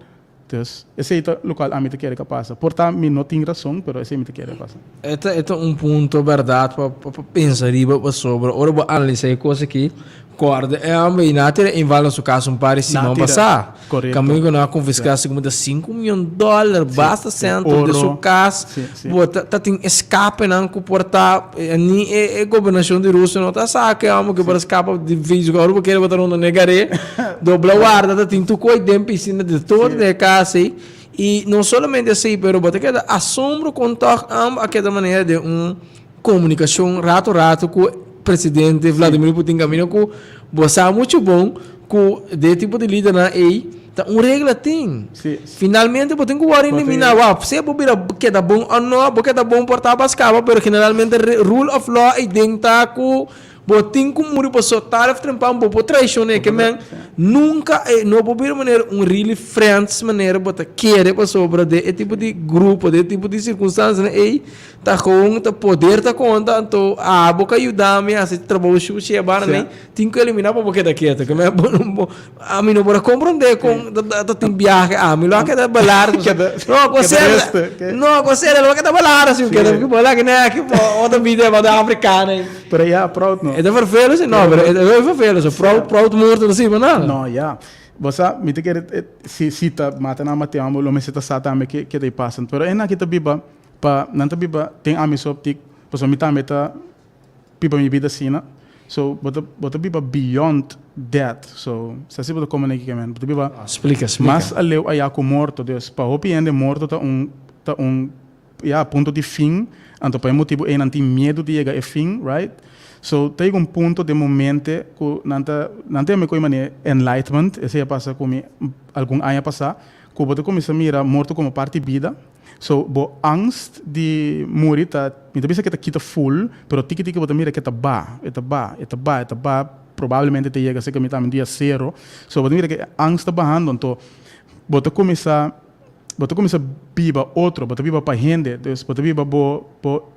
Dus, esei ta lokual ami ta kere ka pasa. Por ta mi no tin rason, pero esei mi ta kere pasa. E ta e ta un punto bèrdat pa pa pensa riba pasobra ora bo analisá e kos aki, kòrda e hòmber ei nan a tira inval na su kas un par di siman pasá. Korekto. Kaminda ku nan a konfiská segun mi ta sinku mion dòler, basta sènter den su kas. Bo ta ta tin eskapenan ku por ta ni e e gobernashon di Rusia no ta sa ku e hòmber ku por a skapa di Facebook ora bo kere bo ta rondó negar'é. Dobla warda ta tin tur koi den pisina di tur den e kas ei. I no solamente esei pero bo ta keda asombro kon tòg amb a keda manera den un komunikashon rato rato ku presidente Vladimir Putin kaminda ku bo sa muchu bon ku den e tipo di lidernan ei ta un regla tin. Finalmente bo tin ku wòrdu eliminá. Wou, sea bo bira keda bon o no, bo keda bon por ta bas kaba, pero generalmente rule of law ei den ta ku bo tin ku muri pasobra tarde of trempan bo por traishoné. Ke men nunka e no por bira manera un really friends manera bo ta kere pasobra den e tipo di grupo, den e tipo di sirkunstansianan ei Ta gewoon ta poder ta konta anto abo ka yuda mi hasi trabou shushi e banda nei tin ku eliminá pa bo keda ketu ke me ami no por a komprondé kon ta tin biahe ami lo a keda balar no ku ser no ku ser lo a keda balar si keda bola ki nei aki otro bida e banda africano ei Pero ya proud no e ta vervelo si no pero e ta vervelo so proud proud morto no sirbi pa nada no ya bo sa mi ta kere si si ta mata nan mate amo lo mester ta sa tambe ke ta pasa pero e nan ki ta biba Pa nan ta biba den ami su optik, pasobra mi tambe ta biba mi bida asina. So bo ta bo ta biba beyond death. So sa si bo ta komprende kiko men. Bo ta biba Splika, splika. mas aleu aya ku morto. Dus pa hopi hende morto ta un ta un ya punto di fin. Anto pa e motibu ei nan tin miedu di yega e fin, right? So ta yega un punto den momente ku nan ta nan ta yama e koe manera enlightenment. Esei a pasa ku mi algun aña pasá ku bo ta kuminsá mira morto komo parti bida. So bo angst di muri ta, mi ta bisa ke ta kita full, pero tiki tiki bo ta mira ke ta ba, e ta ba, e ta ba, e ta ba, probablemente ta yega serka mitad di dia sero. So bo ta mira ke e angst ta bahando, anto bo ta kuminsá, bo ta kuminsá biba otro, bo ta biba pa hende, dus bo ta biba bo, bo.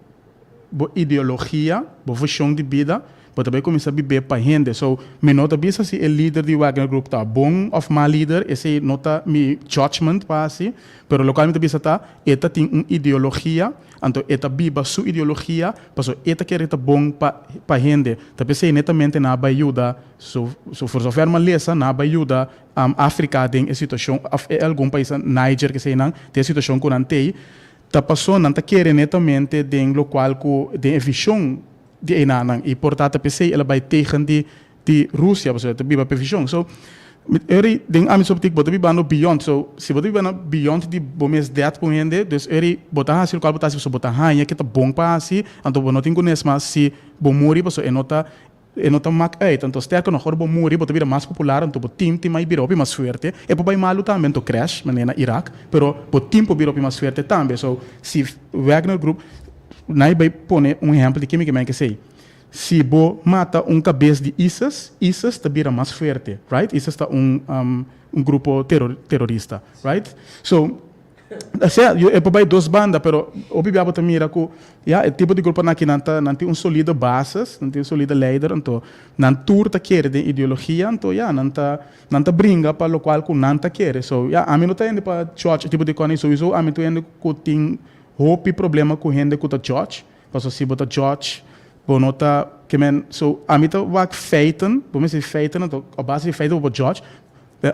bo ideologia, bo vision di bida, bo ta bay cuminsa bib'é pa hende. So, mi no ta bisa si e lider di Wagner Group ta bon of mal lider, esey no ta mi judgment pa haci, pero locual mi ta bisa ta, e ta tin un ideologia, anto e ta biba su ideologia, pasobra e ta kere ta bon pa pa hende. Ta p'esey netamente nan a bay yuda, so so for zover mi a lesa, nan a bay yuda Africa den e situacion, of e algun paisnan, Niger keseynan, den e situacion cu nan tey, Ta paso nan ta kere netamente den locual cu den e vision di enanan y por ta ta pesey el a bay tegen di di Rusia pasobra e ta biba p'e vision. So eri den ami su optiek bo ta bibando beyond so si bo ta bibando beyond di bo mes det cu hende dus eri bo ta haci locual bo ta haci pasobra bo ta haya ke ta bon pa haci anto bo no tin cu nes mas si bo muri pasobra e no ta E no ta mak uit. Anto sterker nog, ora bo muri bo ta bira mas popular, anto bo team tin mai bira hopi mas fuerte. E por bai malu tambe, anto crash, manera na Irak, pero bo team por bira hopi mas fuerte tambe. So, si Wagner Group, nan e bai pone un ehempel di ke mi ke men ke esei. Si bo mata un kabes di ISIS, ISIS ta bira mas fuerte, right? ISIS ta un un grupo terorista, right? So, Sea, yo e por bai dos banda, pero hopi bia bo ta mira ku ya e tipo di gruponan aki nan ta nan tin un solido basis, nan tin un solido leider, anto nan tur ta kere den ideologia, anto ya nan ta nan ta bringa pa lokual ku nan ta kere. So ya ami no ta hende pa judge e tipo di kos, souiso ami ta un hende ku tin hopi problema ku hende ku ta judge, pasobra si bo ta judge bo no ta ke men, so ami ta wak feiten, bo mester di feiten anto a base di feiten bo por judge.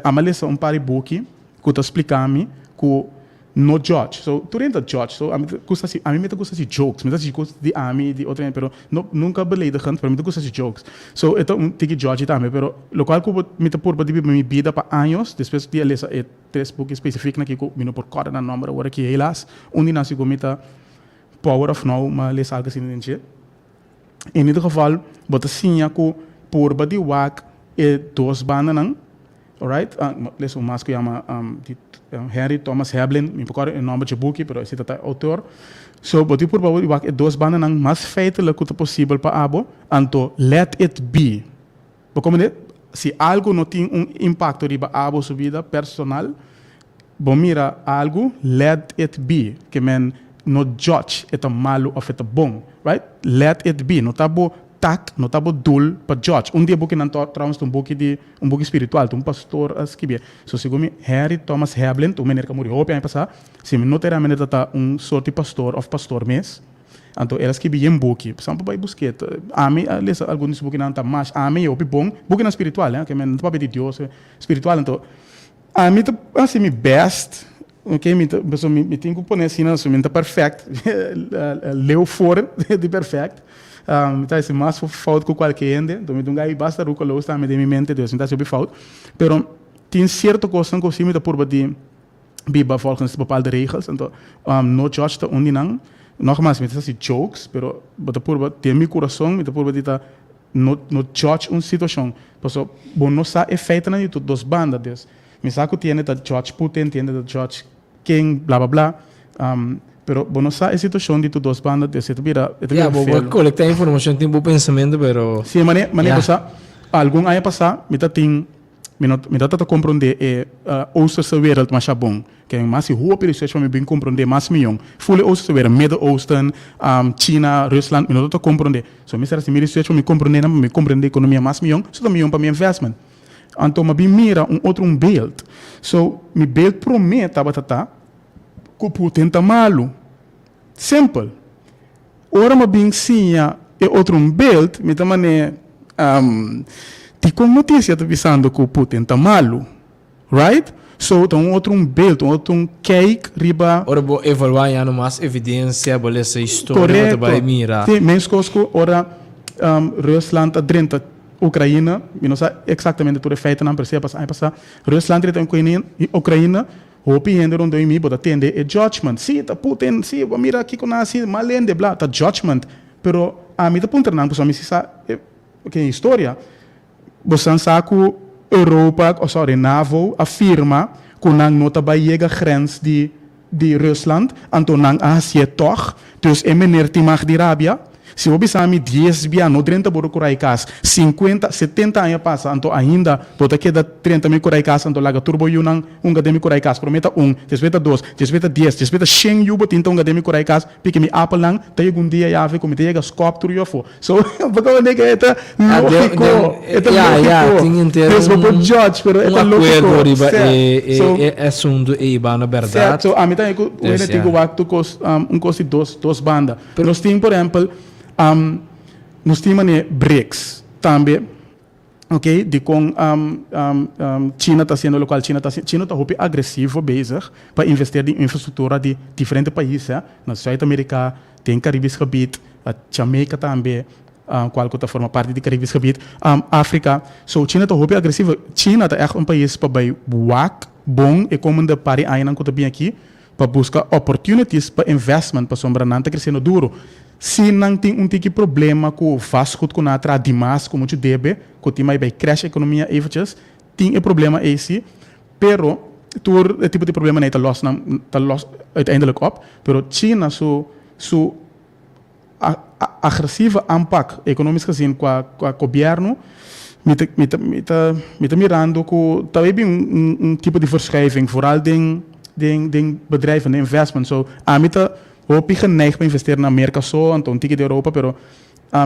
Ami a lesa un par di buki ku ta splika mi ku no judge. So tur hende ta judge. So ami ta gusta hasi, ami mi ta gusta hasi jokes. Mi ta hasi kos di ami, di otro hende, pero no nunka beledigend, pero mi ta gusta hasi jokes. So e ta un tiki judgy tambe, pero lokual ku bo mi ta purba di biba mi bida pa años despues di a lesa e tres buki spesifik nan aki ku mi no por kòrda nan nòmber awor aki helaas. Un di nan sigur mi ta Power of Now, mi a lesa algu asina den dje. In ieder geval, bo ta siña ku purba di wak e dos bandanan, alright? Lees un mas ku yama di Henry Thomas Heblin, mi por kòrda e nòmber dje buki, pero esei ta ta e outor. So, bo tin purba di wak e dos bandanan mas feitelijk ku ta posibel pa abo, anto let it be. Bo komprendé? Si algu no tin un impakto riba abo su bida personal, bo mira algu, let it be. Ke men no judge e ta malu of e ta bon, right? Let it be. No ta bo tak, no ta bo doel pa judge. Un di e bukinan trouwens ta un buki di, un buki spiritual, ta un pastor a skibié. So segun mi, Henry Thomas Heblin, ta un meneer ku a muri hopi aña pasá, si mi no ta era, meneer ta ta un sort di pastor of pastor mes. Anto el a skibi yen buki. Pasobra bo bai busk'é. Ami a lesa algun di su bukinan ta mas ami e hopi bon. Bukinan spiritual, he, ke men no ta papia di Dios, spiritual. Anto ami ta hasi mi best, oke, mi ta, pasobra mi mi tin ku pone asina, pasobra mi no ta perfect, leu for di perfect. Mi ta hasi mas fout ku kualke hende. Anto mi ta un gai basta rukeloos tambe den mi mente, dus mi ta hasi hopi fout. Pero tin sierto kosnan ku si mi ta purba di. biba volgens bepaalde regels. Anto no judge ta un di nan. Nogmaals, mi ta hasi jokes, pero bo ta purba den mi kurason, mi ta purba di ta no no judge un situashon. Pasobra bo no sa e feitonan di tur dos banda. Dus mi sa ku tin hende ta judge Putin, tin hende ta judge ken, bla bla bla. Pero bo no sa e situashon di tur dos banda, dus e ta bira e ta Ya, bira bo bo feo. kolektá informashon, tin bo pensamentu, pero Si, mane mane ya. bo sa, algun aña pasá mi ta tin Mi no mi ta trata komprondé e Oosterse wereld masha bon. Ke mi mas hopi research pa mi bin komprondé mas mion. Ful e Oosterse wereld, Midden-Oosten, China, Rusland, mi no ta komprondé. So mi mester hasi mi research pa mi komprondé nan, pa mi komprondé ekonomia mas mion, so ta mion pa mi investment. Anto mi a bin mira un otro un beeld. So mi beeld promé tabata ta ku Putin ta malu. Simpel. Ora mi a bin siña e otro un beeld, mi ta man'é, Dikon notisia ta bisando ku Putin ta malu? Right? So, ta un otro un beeld, un otro un kijk riba. Ora bo evaluá ya no mas evidensia, bo lesa historia, bo ta bai mira. Korekto. Sí, meskos ku ora Rusland a drenta Ukraina, mi no sa eksaktamente tur e feitonan, pero si a pasa aña pasá, Rusland drenta Ukraina, Hopi hende rondó di mi bo ta tende e judgment. Sí, ta Putin, sí, bo a mira kiko nan hasi, mal hende, bla, ta judgment. Pero ami ta puntra nan, pasobra mi si sa e ke historia. Bosan sa ku Europa, oh sorry, NAVO a firma ku nan no ta bai yega grens di di Rusland, anto nan a hasié tòg. Dus e meneer tin mag di rabia. Si bo bisa mi dies bia no drenta bo kurá e kas, sinkuenta, setenta aña pasa anto ainda bo ta keda drenta mi kurá e kas anto laga tur bo yunan hunga den mi kurá e kas. Promé ta un, despues ta dos, despues ta dies, despues ta shen yu bo tin ta hunga den mi kurá e kas, piki mi apelnan, ta yega un dia yawe ku mi ta yega skòp tur yu afó. So, bo ta wende ku e ta lógiko, e ta lógiko. Dus bo por judge, pero e ta lógiko. Un akuerdo riba e asuntu ei, bano bèrdat. So, ami ta ku wende tin ku wak tur kos, un kos di dos, dos banda. Nos tin, por ehèmpel, nos tin manera BRICS tambe. Ok, dikon China ta hasiendo lokual China ta hasiendo? China ta hopi agresivo bezig pa investeer den infrastruktura di diferente pais, na Zuid Amerika, den Caribisch gebied, Jamaica tambe, kual ku ta forma parti di Caribisch gebied, Afrika. So China ta hopi agresivo. China ta ègt un pais pa bai wak bon e komende par di añanan ku ta bin aki pa buska opportunities pa investment pasobra nan ta creciendo duro. Si nan tin un tiki problema cu vastgoed cu nan a traha dimas cu mucho debe cu tin mai bay crash economia eventjes, tin e problema ey si, pero tur e tipo di problema nan ta los nan ta los uiteindelijk op, pero China su su agresieve aanpak economisch gezien qua qua gobierno mi ta mi ta mi ta mi ta mirando cu ta bay bin un un tipo di verschuiving vooral den den den bedrijven den investment so ami ta hopi geneigd pa investeer na Merca so anto un tiki di Europa pero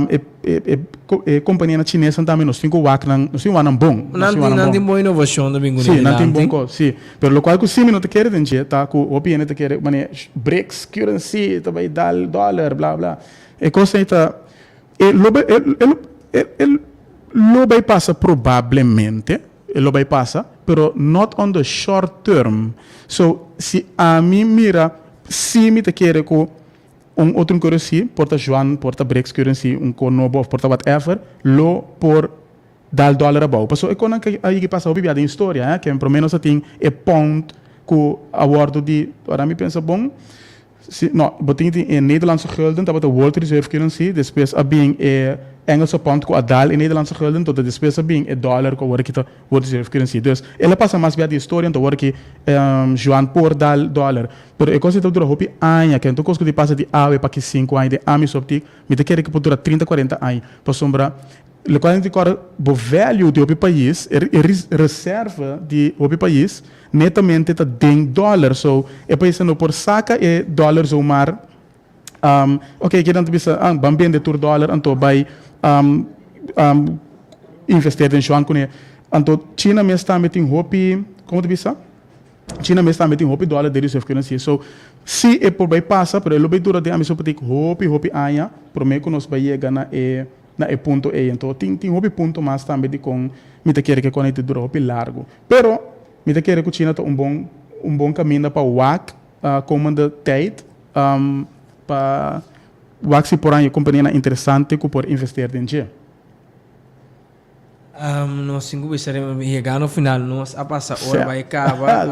e e e e companianan chinesnan tambe nos tin cu wak nan nos tin wak nan bon nos tin wak nan bon nan tin bon innovacion ta bin cu si nan tin bon cos si pero locual cu si mi no ta kere den dje ta cu hopi hende ta kere manera BRICS currency ta bay dal dollar bla bla e cos ey ta e lo bay e e lo bay pasa probablemente e lo bay pasa pero not on the short term so si ami mira si mi ta kere cu Un otro currency, por ta yuan, por ta BRICS currency, un ko nobo of por ta whatever, lo por dal dollar abou. Pasobra e konan ke a yegi pasa hopi bia den historia, eh, ke prome nos a tin e pound ku a wordo di, ora mi pensa bon, si, no, bo tin tin e Nederlandse gulden tabata world reserve currency, despues a bin e Engelse pond ku a dal e Nederlandse gulden, tot despues a bin e dollar ku awor aki ta world reserve currency. Dus, el a pasa mas bia di historia, anto awor aki yuan por dal dollar. Pero e kos ei ta dura hopi aña, ke anto kos ku di pasa di awe pa ki sinku aña den ami so optik, mi ta kere ku por dura trinta, kuarenta aña. Pasobra lokual nan tin kòrda bo value di hopi pais, e reserva di hopi pais netamente ta den dòler. So e paisnan no por saka e dòler zomaar, oke kier nan ta bisa ah ban bende tur dòler anto bai investeer den shuan kuné. Anto China mes tambe tin hopi, komo ta bisa? China mes tambe tin hopi dòler den reserve currency. So, si e por bai pasa, pero e lo bai dura den ami sopetik hopi, hopi aña prome ku nos bai yega na e na e punto ei. Anto tin tin hopi punto mas tambe dikon mi ta kere ku e kòne ta dura hopi largu. Pero mi ta kere ku China ta un bon un bon kaminda pa wak komende tijd pa wak si por haña kompanianan interesante ku por investeer den dje. Nos tin ku bisa yega no final nos a pasa ora bai kaba.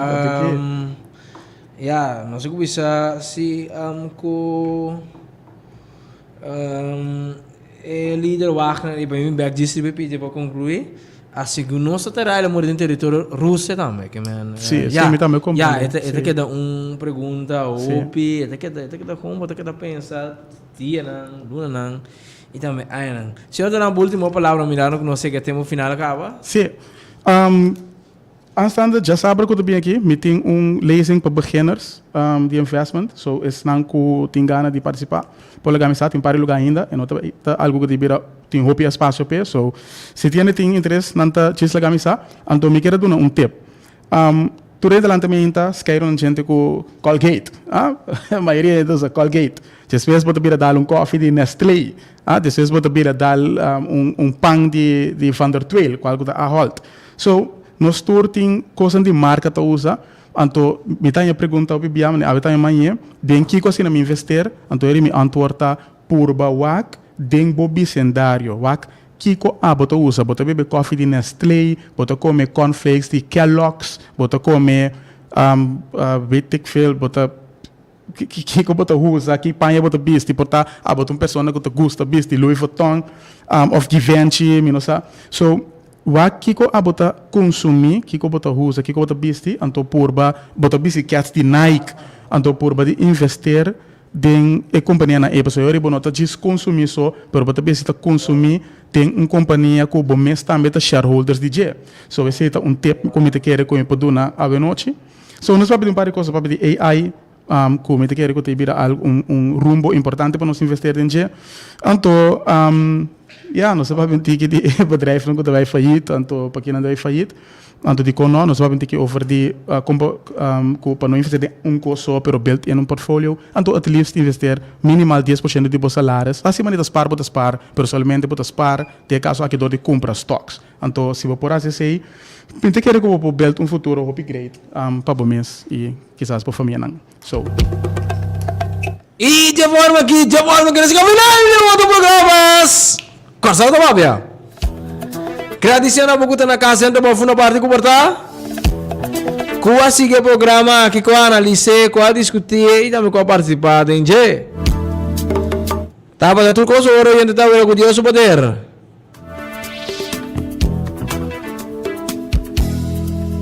Ya, nos tin ku bisa si ku e lider Wagner i Benjamin Beck djis riba e pidi pa konkluí. A segun nos ta tera el a muri den teritorio Rusia tambe. Ke men, Sí, sí, mi tambe komprende. Ya, e ta keda un pregunta hopi, e ta keda, e ta keda kon bo ta keda pensa dianan, lunanan. I tambe añanan. Señor ta nan bo ultimo palabra mirando ku nos yega tempu final a kaba. Sí. Aanstaande djasabra ku ta bin aki mi tin un lezing pa beginners di investment. So esnan ku tin gana di partisipá por laga mi sa. Tin par di lugá ainda. E no ta ta algu ku ta bira tin hopi espasio p'e. So si tin hende tin interes nan ta djis laga mi sa. Anto mi kier a duna un tip. Tur e delante mi ta skeiru nan djente ku Colgate. Ah, mayoria hende ta usa Colgate. Despues bo ta bira dal un kofi di Nestlé. Ah, despues bo ta bira dal un un pan di di Van der Tweel, kual ku ta Ahold. So, nos tur tin kosnan di marka ta usa. Anto mi ta haña pregunta hopi bia, mane awe ta haña mañe, den kiko asina mi invester? Anto eri mi antwoord ta, purba wak den bo bisendario. Wak Kiko abo ta usa? Bo ta bebe kofi di Nestlé, bo ta kome cornflakes di Kellogg's, bo ta kome weet ik veel, bo ta kiko bo ta usa, ki paña bo ta bisti, por ta abo ta un persona ku ta gusta bisti Louis Vuitton òf Givenchy, mi no sa. So, wak kiko abo ta konsumí, kiko bo ta usa, kiko bo ta bisti, anto purba, bo ta bisti kèts di Nike, anto purba di investeer. den e kompanianan ei pasobra yori bo no ta djis konsumí so pero bo ta bisa ta konsumí den un kompania ku bo mes tambe ta shareholders di dje. So esei ta un tip ku mi ta kere ku mi por duna awenochi. So nos papia di un par di kos, nos papia di AI ku mi ta kere ku ta bira algu un un rumbo importante pa nos investeer den dje. Anto ya nos a papia un tiki di e bedrijfnan ku ta bai fayit anto pakinan ta bai fayit. Anto dikon no? Nos a papia un tiki over di kon pa ku pa no investeer den un kos so pero build in un portfolio. Anto at least investeer minimal 10% di bo salaris. Asina manera ta spaar bo ta spaar pero solamente bo ta spaar den e kaso aki dor di kumpra stocks. Anto si bo por hasi esei, mi ta kere ku bo por build un futuro hopi great pa bo mes i kisas bo famianan. So. I dje forma aki, dje forma aki nos a final di otro programa Kòrsou ta Papia. Gradisié na bo ku ta na kas dentro bo funda parti ku por ta ku a sigui e programa aki, ku a analis'é, ku a diskutié i tambe ku a partisipá den dje. Tabata tur kos ora oyente ta wera ku Dios su poder.